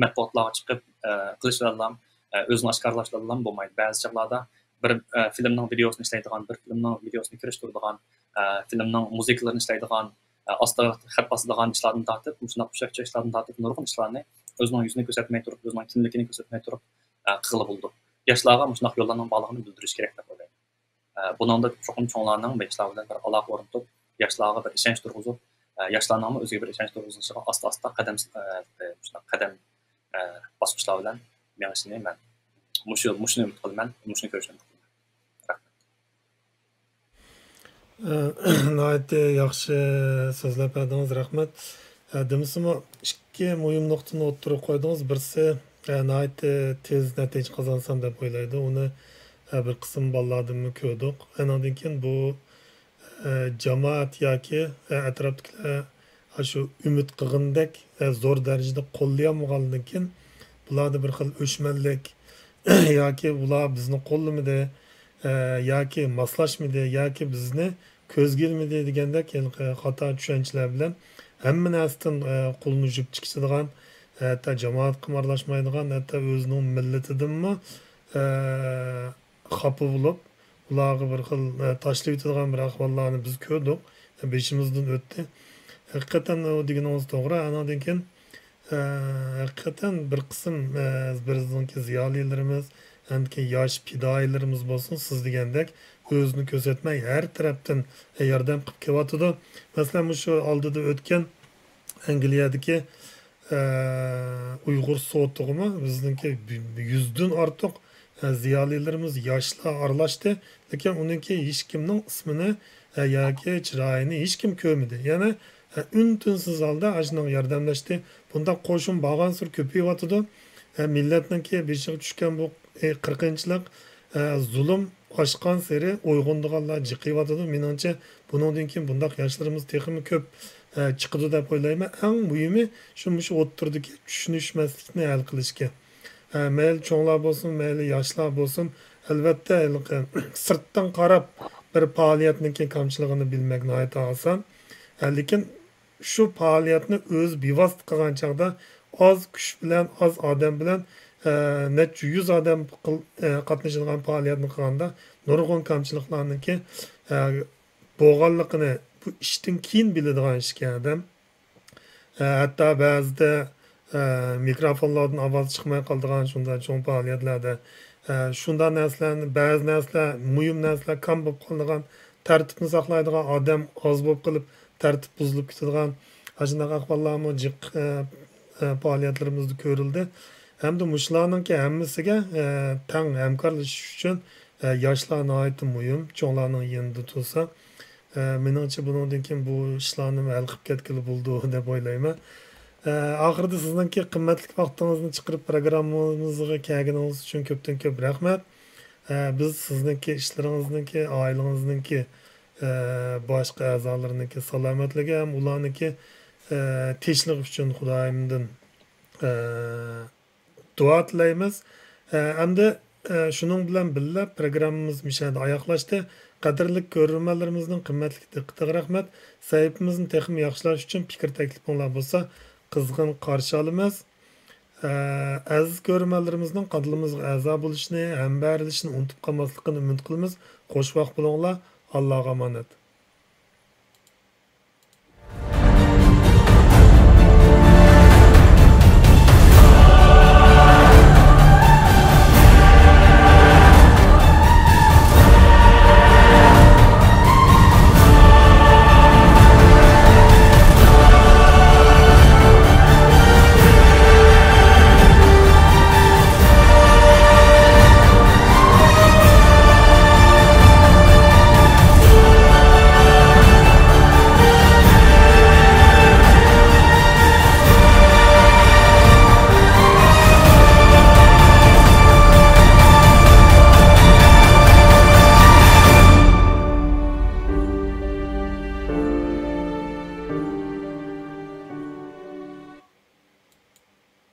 مەتبۇئاتلارغا چىقىپ، ئە، قىلىش بىلەنلا، ئە، ئۆزىنى ئاشكارىلاش بىلەنلا بولمايدۇ. بەزى چاغلاردا بىر، ئە، فىلىمنىڭ ۋىدېئوسىنى ئىشلەيدىغان، بىر فىلىمنىڭ ۋىدېئوسىنى كىرىشتۈرىدىغان، ئە، فىلىمنىڭ مۇزىكىلىرىنى ئىشلەيدىغان، ئە، ئاستىغا خەت باسىدىغان ئىشلاردىن تارتىپ، مۇشۇنداق ئۇششاق ئىشلاردىن تارتىپ، نۇرغۇن ئىشلارنى ئۆزىنىڭ يۈزىنى كۆرسەتمەي تۇرۇپ، ئۆزىنىڭ كىملىكىنى كۆرسەتمەي تۇرۇپ، ئە، قىلغىلى بولىدۇ. ياشلارغا مۇشۇنداق يوللارنىڭ بارلىقىنى بىلدۈرۈش كېرەك دەپ ئويلايمەن. ئە، بۇنىڭدا چوقۇم چوڭلارنىڭ ياشلار بىلەن بىر ئالاقە ئورنىتىپ، ياشلارغا بىر ئىشەنچ تۇرغۇزۇپ، ئە، ياشلارنىڭمۇ ئۆزىگە بىر ئىشەنچ تۇرغۇزۇشىغا ئاستا-ئاستا قەدەم، ئە، مۇشۇنداق قەدەم، ئە، باسقۇچلار بىلەن مېڭىشىنى مەن مۇشۇ، مۇشۇنى ئۈمىد قىلىمەن، مۇشۇنى كۆرۈشنى ئۈمىد قىلىمەن. رەھمەت. ئە، ناھايىتى ياخشى سۆزلەپ بەردىڭىز، رەھمەت. ھە، دېمىسىمۇ، ئىككى مۇھىم نۇقتىنى ئوتتۇرىغا قويدىڭىز. بىرسى، ھە، ناھايىتى تېز نەتىجە قازانسام دەپ ئويلايدۇ. ئۇنى، ھە، بىر قىسىم بالىلاردىنمۇ كۆردۇق. ئانىڭدىن كېيىن بۇ، ھە، جامائەت ياكى، ھە، ئەتراپتىكىلەر، ھە، شۇ ئۈمىد قىلغىنىدەك، ھە، زور دەرىجىدە قوللىيالمىغاندىن كېيىن، بۇلاردا بىر خىل ئۆچمەنلىك، ياكى ئۇلار بىزنى قوللىمىدى، ئە، ياكى ماسلاشمىدى، ياكى بىزنى كۆزگە ئىلمىدى دېگەندەك ھېلىقى خاتا چۈشەنچىلەر بىلەن ھەممە نەرسىدىن، ئە، قولىنى يۇيۇپ چىقىشىدىغان، ھەتتا جامائەتكىمۇ ئارىلاشمايدىغان، ھەتتا ئۆزىنىڭ مىللىتىدىنمۇ، ئە، خاپا بولۇپ، ئۇلارغا بىر خىل، ئە، تاشلىۋېتىدىغان بىر ئەھۋاللارنى بىز كۆردۇق، بېشىمىزدىن ئۆتتى. ھەقىقەتەن ئۇ دېگىنىڭىز توغرا. ئانىڭدىن كېيىن، ئە، ھەقىقەتەن بىر قىسىم، ئە، بىزنىڭكى زىيالىيلىرىمىز، ئەندىكى ياش پىدائىيلىرىمىز بولسۇن، سىز دېگەندەك ئۆزىنى كۆرسەتمەي ھەر تەرەپتىن، ئە، ياردەم قىلىپ كېلىۋاتىدۇ. مەسىلەن، مۇشۇ ئالدىدا ئۆتكەن ئەنگلىيەدىكى، ئە، ئۇيغۇر سوتىغىمۇ بىزنىڭكى يۈزدىن ئارتۇق، ئە، زىيالىيلىرىمىز، ياشلار ئارىلاشتى. لېكىن ئۇنىڭكى ھېچكىمنىڭ ئىسمىنى، ئە، ياكى چىرايىنى ھېچكىم كۆرمىدى. يەنى، ئە، ئۈن-تىنسىز ھالدا ئاشۇنىڭغا ياردەملەشتى. بۇنداق قوشۇن بارغانسېرى كۆپىيىۋاتىدۇ. ئە، مىللەتنىڭكى بېشىغا چۈشكەن بۇ، ئە، قىرغىنچىلىق، ئە، زۇلۇم ئاشقانسېرى ئويغىنىدىغانلار جىقىيىۋاتىدۇ. مېنىڭچە، بۇنىڭدىن كېيىن بۇنداق ياشلىرىمىز تېخىمۇ كۆپ، ئە، چىقىدۇ دەپ ئويلايمەن. ئەڭ مۇھىمى شۇ، مۇشۇ ئوتتۇرىدىكى چۈشىنىشمەسلىكنى ھەل قىلىشكەن. ئە، مەيلى چوڭلار بولسۇن، مەيلى ياشلار بولسۇن، ئەلۋەتتە، ھېلىقى سىرتتىن قاراپ بىر پائالىيەتنىڭكى كامچىلىقىنى بىلمەك ناھايىتى ئاسان. ئە، لېكىن شۇ پائالىيەتنى ئۆزى بىۋاسىتە قىلغان چاغدا ئاز كۈچ بىلەن، ئاز ئادەم بىلەن، ئە، نەچچە يۈز ئادەم قىل-، ئە، قاتنىشىدىغان پائالىيەتنى قىلغاندا نۇرغۇن كامچىلىقلارنىڭكى، ئە، بولغانلىقىنى بۇ ئىشتىن كېيىن بىلىدىغان ئىشكەن ئادەم. ئە، ھەتتا بەزىدە، ئە، مىكروفونلاردىن ئاۋاز چىقماي قالىدىغان شۇنداق چوڭ پائالىيەتلەردە، ئە، شۇنداق نەرسىلەرنى، بەزى نەرسىلەر، مۇھىم نەرسىلەر كام بولۇپ قالىدىغان، تەرتىپنى ساقلايدىغان ئادەم ئاز بولۇپ قېلىپ، تەرتىپ بۇزۇلۇپ كېتىدىغان، ئاشۇنداق ئەھۋاللارمۇ جىق، ئە، ئە، پائالىيەتلىرىمىزدە كۆرۈلدى. ھەمدە مۇشۇلارنىڭكى ھەممىسىگە، ئە، تەڭ ھەمكارلىشىش ئۈچۈن، ئە، ياشلار ناھايىتى مۇھىم، چوڭلارنىڭ يېنىدا تۇرسا. ئە، مېنىڭچە، بۇنىڭدىن كېيىن بۇ ئىشلارنىمۇ ھەل قىلىپ كەتكىلى بولىدۇ دەپ ئويلايمەن. ئە، ئاخىرىدا سىزنىڭكى قىممەتلىك ۋاقتىڭىزنى چىقىرىپ پروگراممىمىزغا كەلگىنىڭىز ئۈچۈن كۆپتىن كۆپ رەھمەت. ئە، بىز سىزنىڭكى ئىشلىرىڭىزنىڭكى، ئائىلىڭىزنىڭكى، ئە، باشقا ئەزالىرىنىڭكى سالامەتلىكى ھەم ئۇلارنىڭكى، ئە، تىنچلىقى ئۈچۈن خۇدايىمدىن، ئە، دۇئا تىلەيمىز. ئە، ئەمدى، ئە، شۇنىڭ بىلەن بىللە، پروگراممىمىز مۇشۇ يەردە ئاياغلاشتى. قەدىرلىك كۆرۈرمەنلىرىمىزنىڭ قىممەتلىك دىققىتىگە رەھمەت. سەھىپىمىزنى تېخىمۇ ياخشىلاش ئۈچۈن پىكىر تەكلىپىڭلار بولسا قىزغىن قارشى ئالىمىز. ئە، ئەزىز كۆرۈرمەنلىرىمىزنىڭ قانىلىمىزغا ئەزا بولۇشىنى، ھەمبەھىرلىشىشنى ئۇنتۇپ قالماسلىقىنى ئۈمىد قىلىمىز. خوش ۋاقىت بولۇڭلار. ئاللاغا ئامانەت.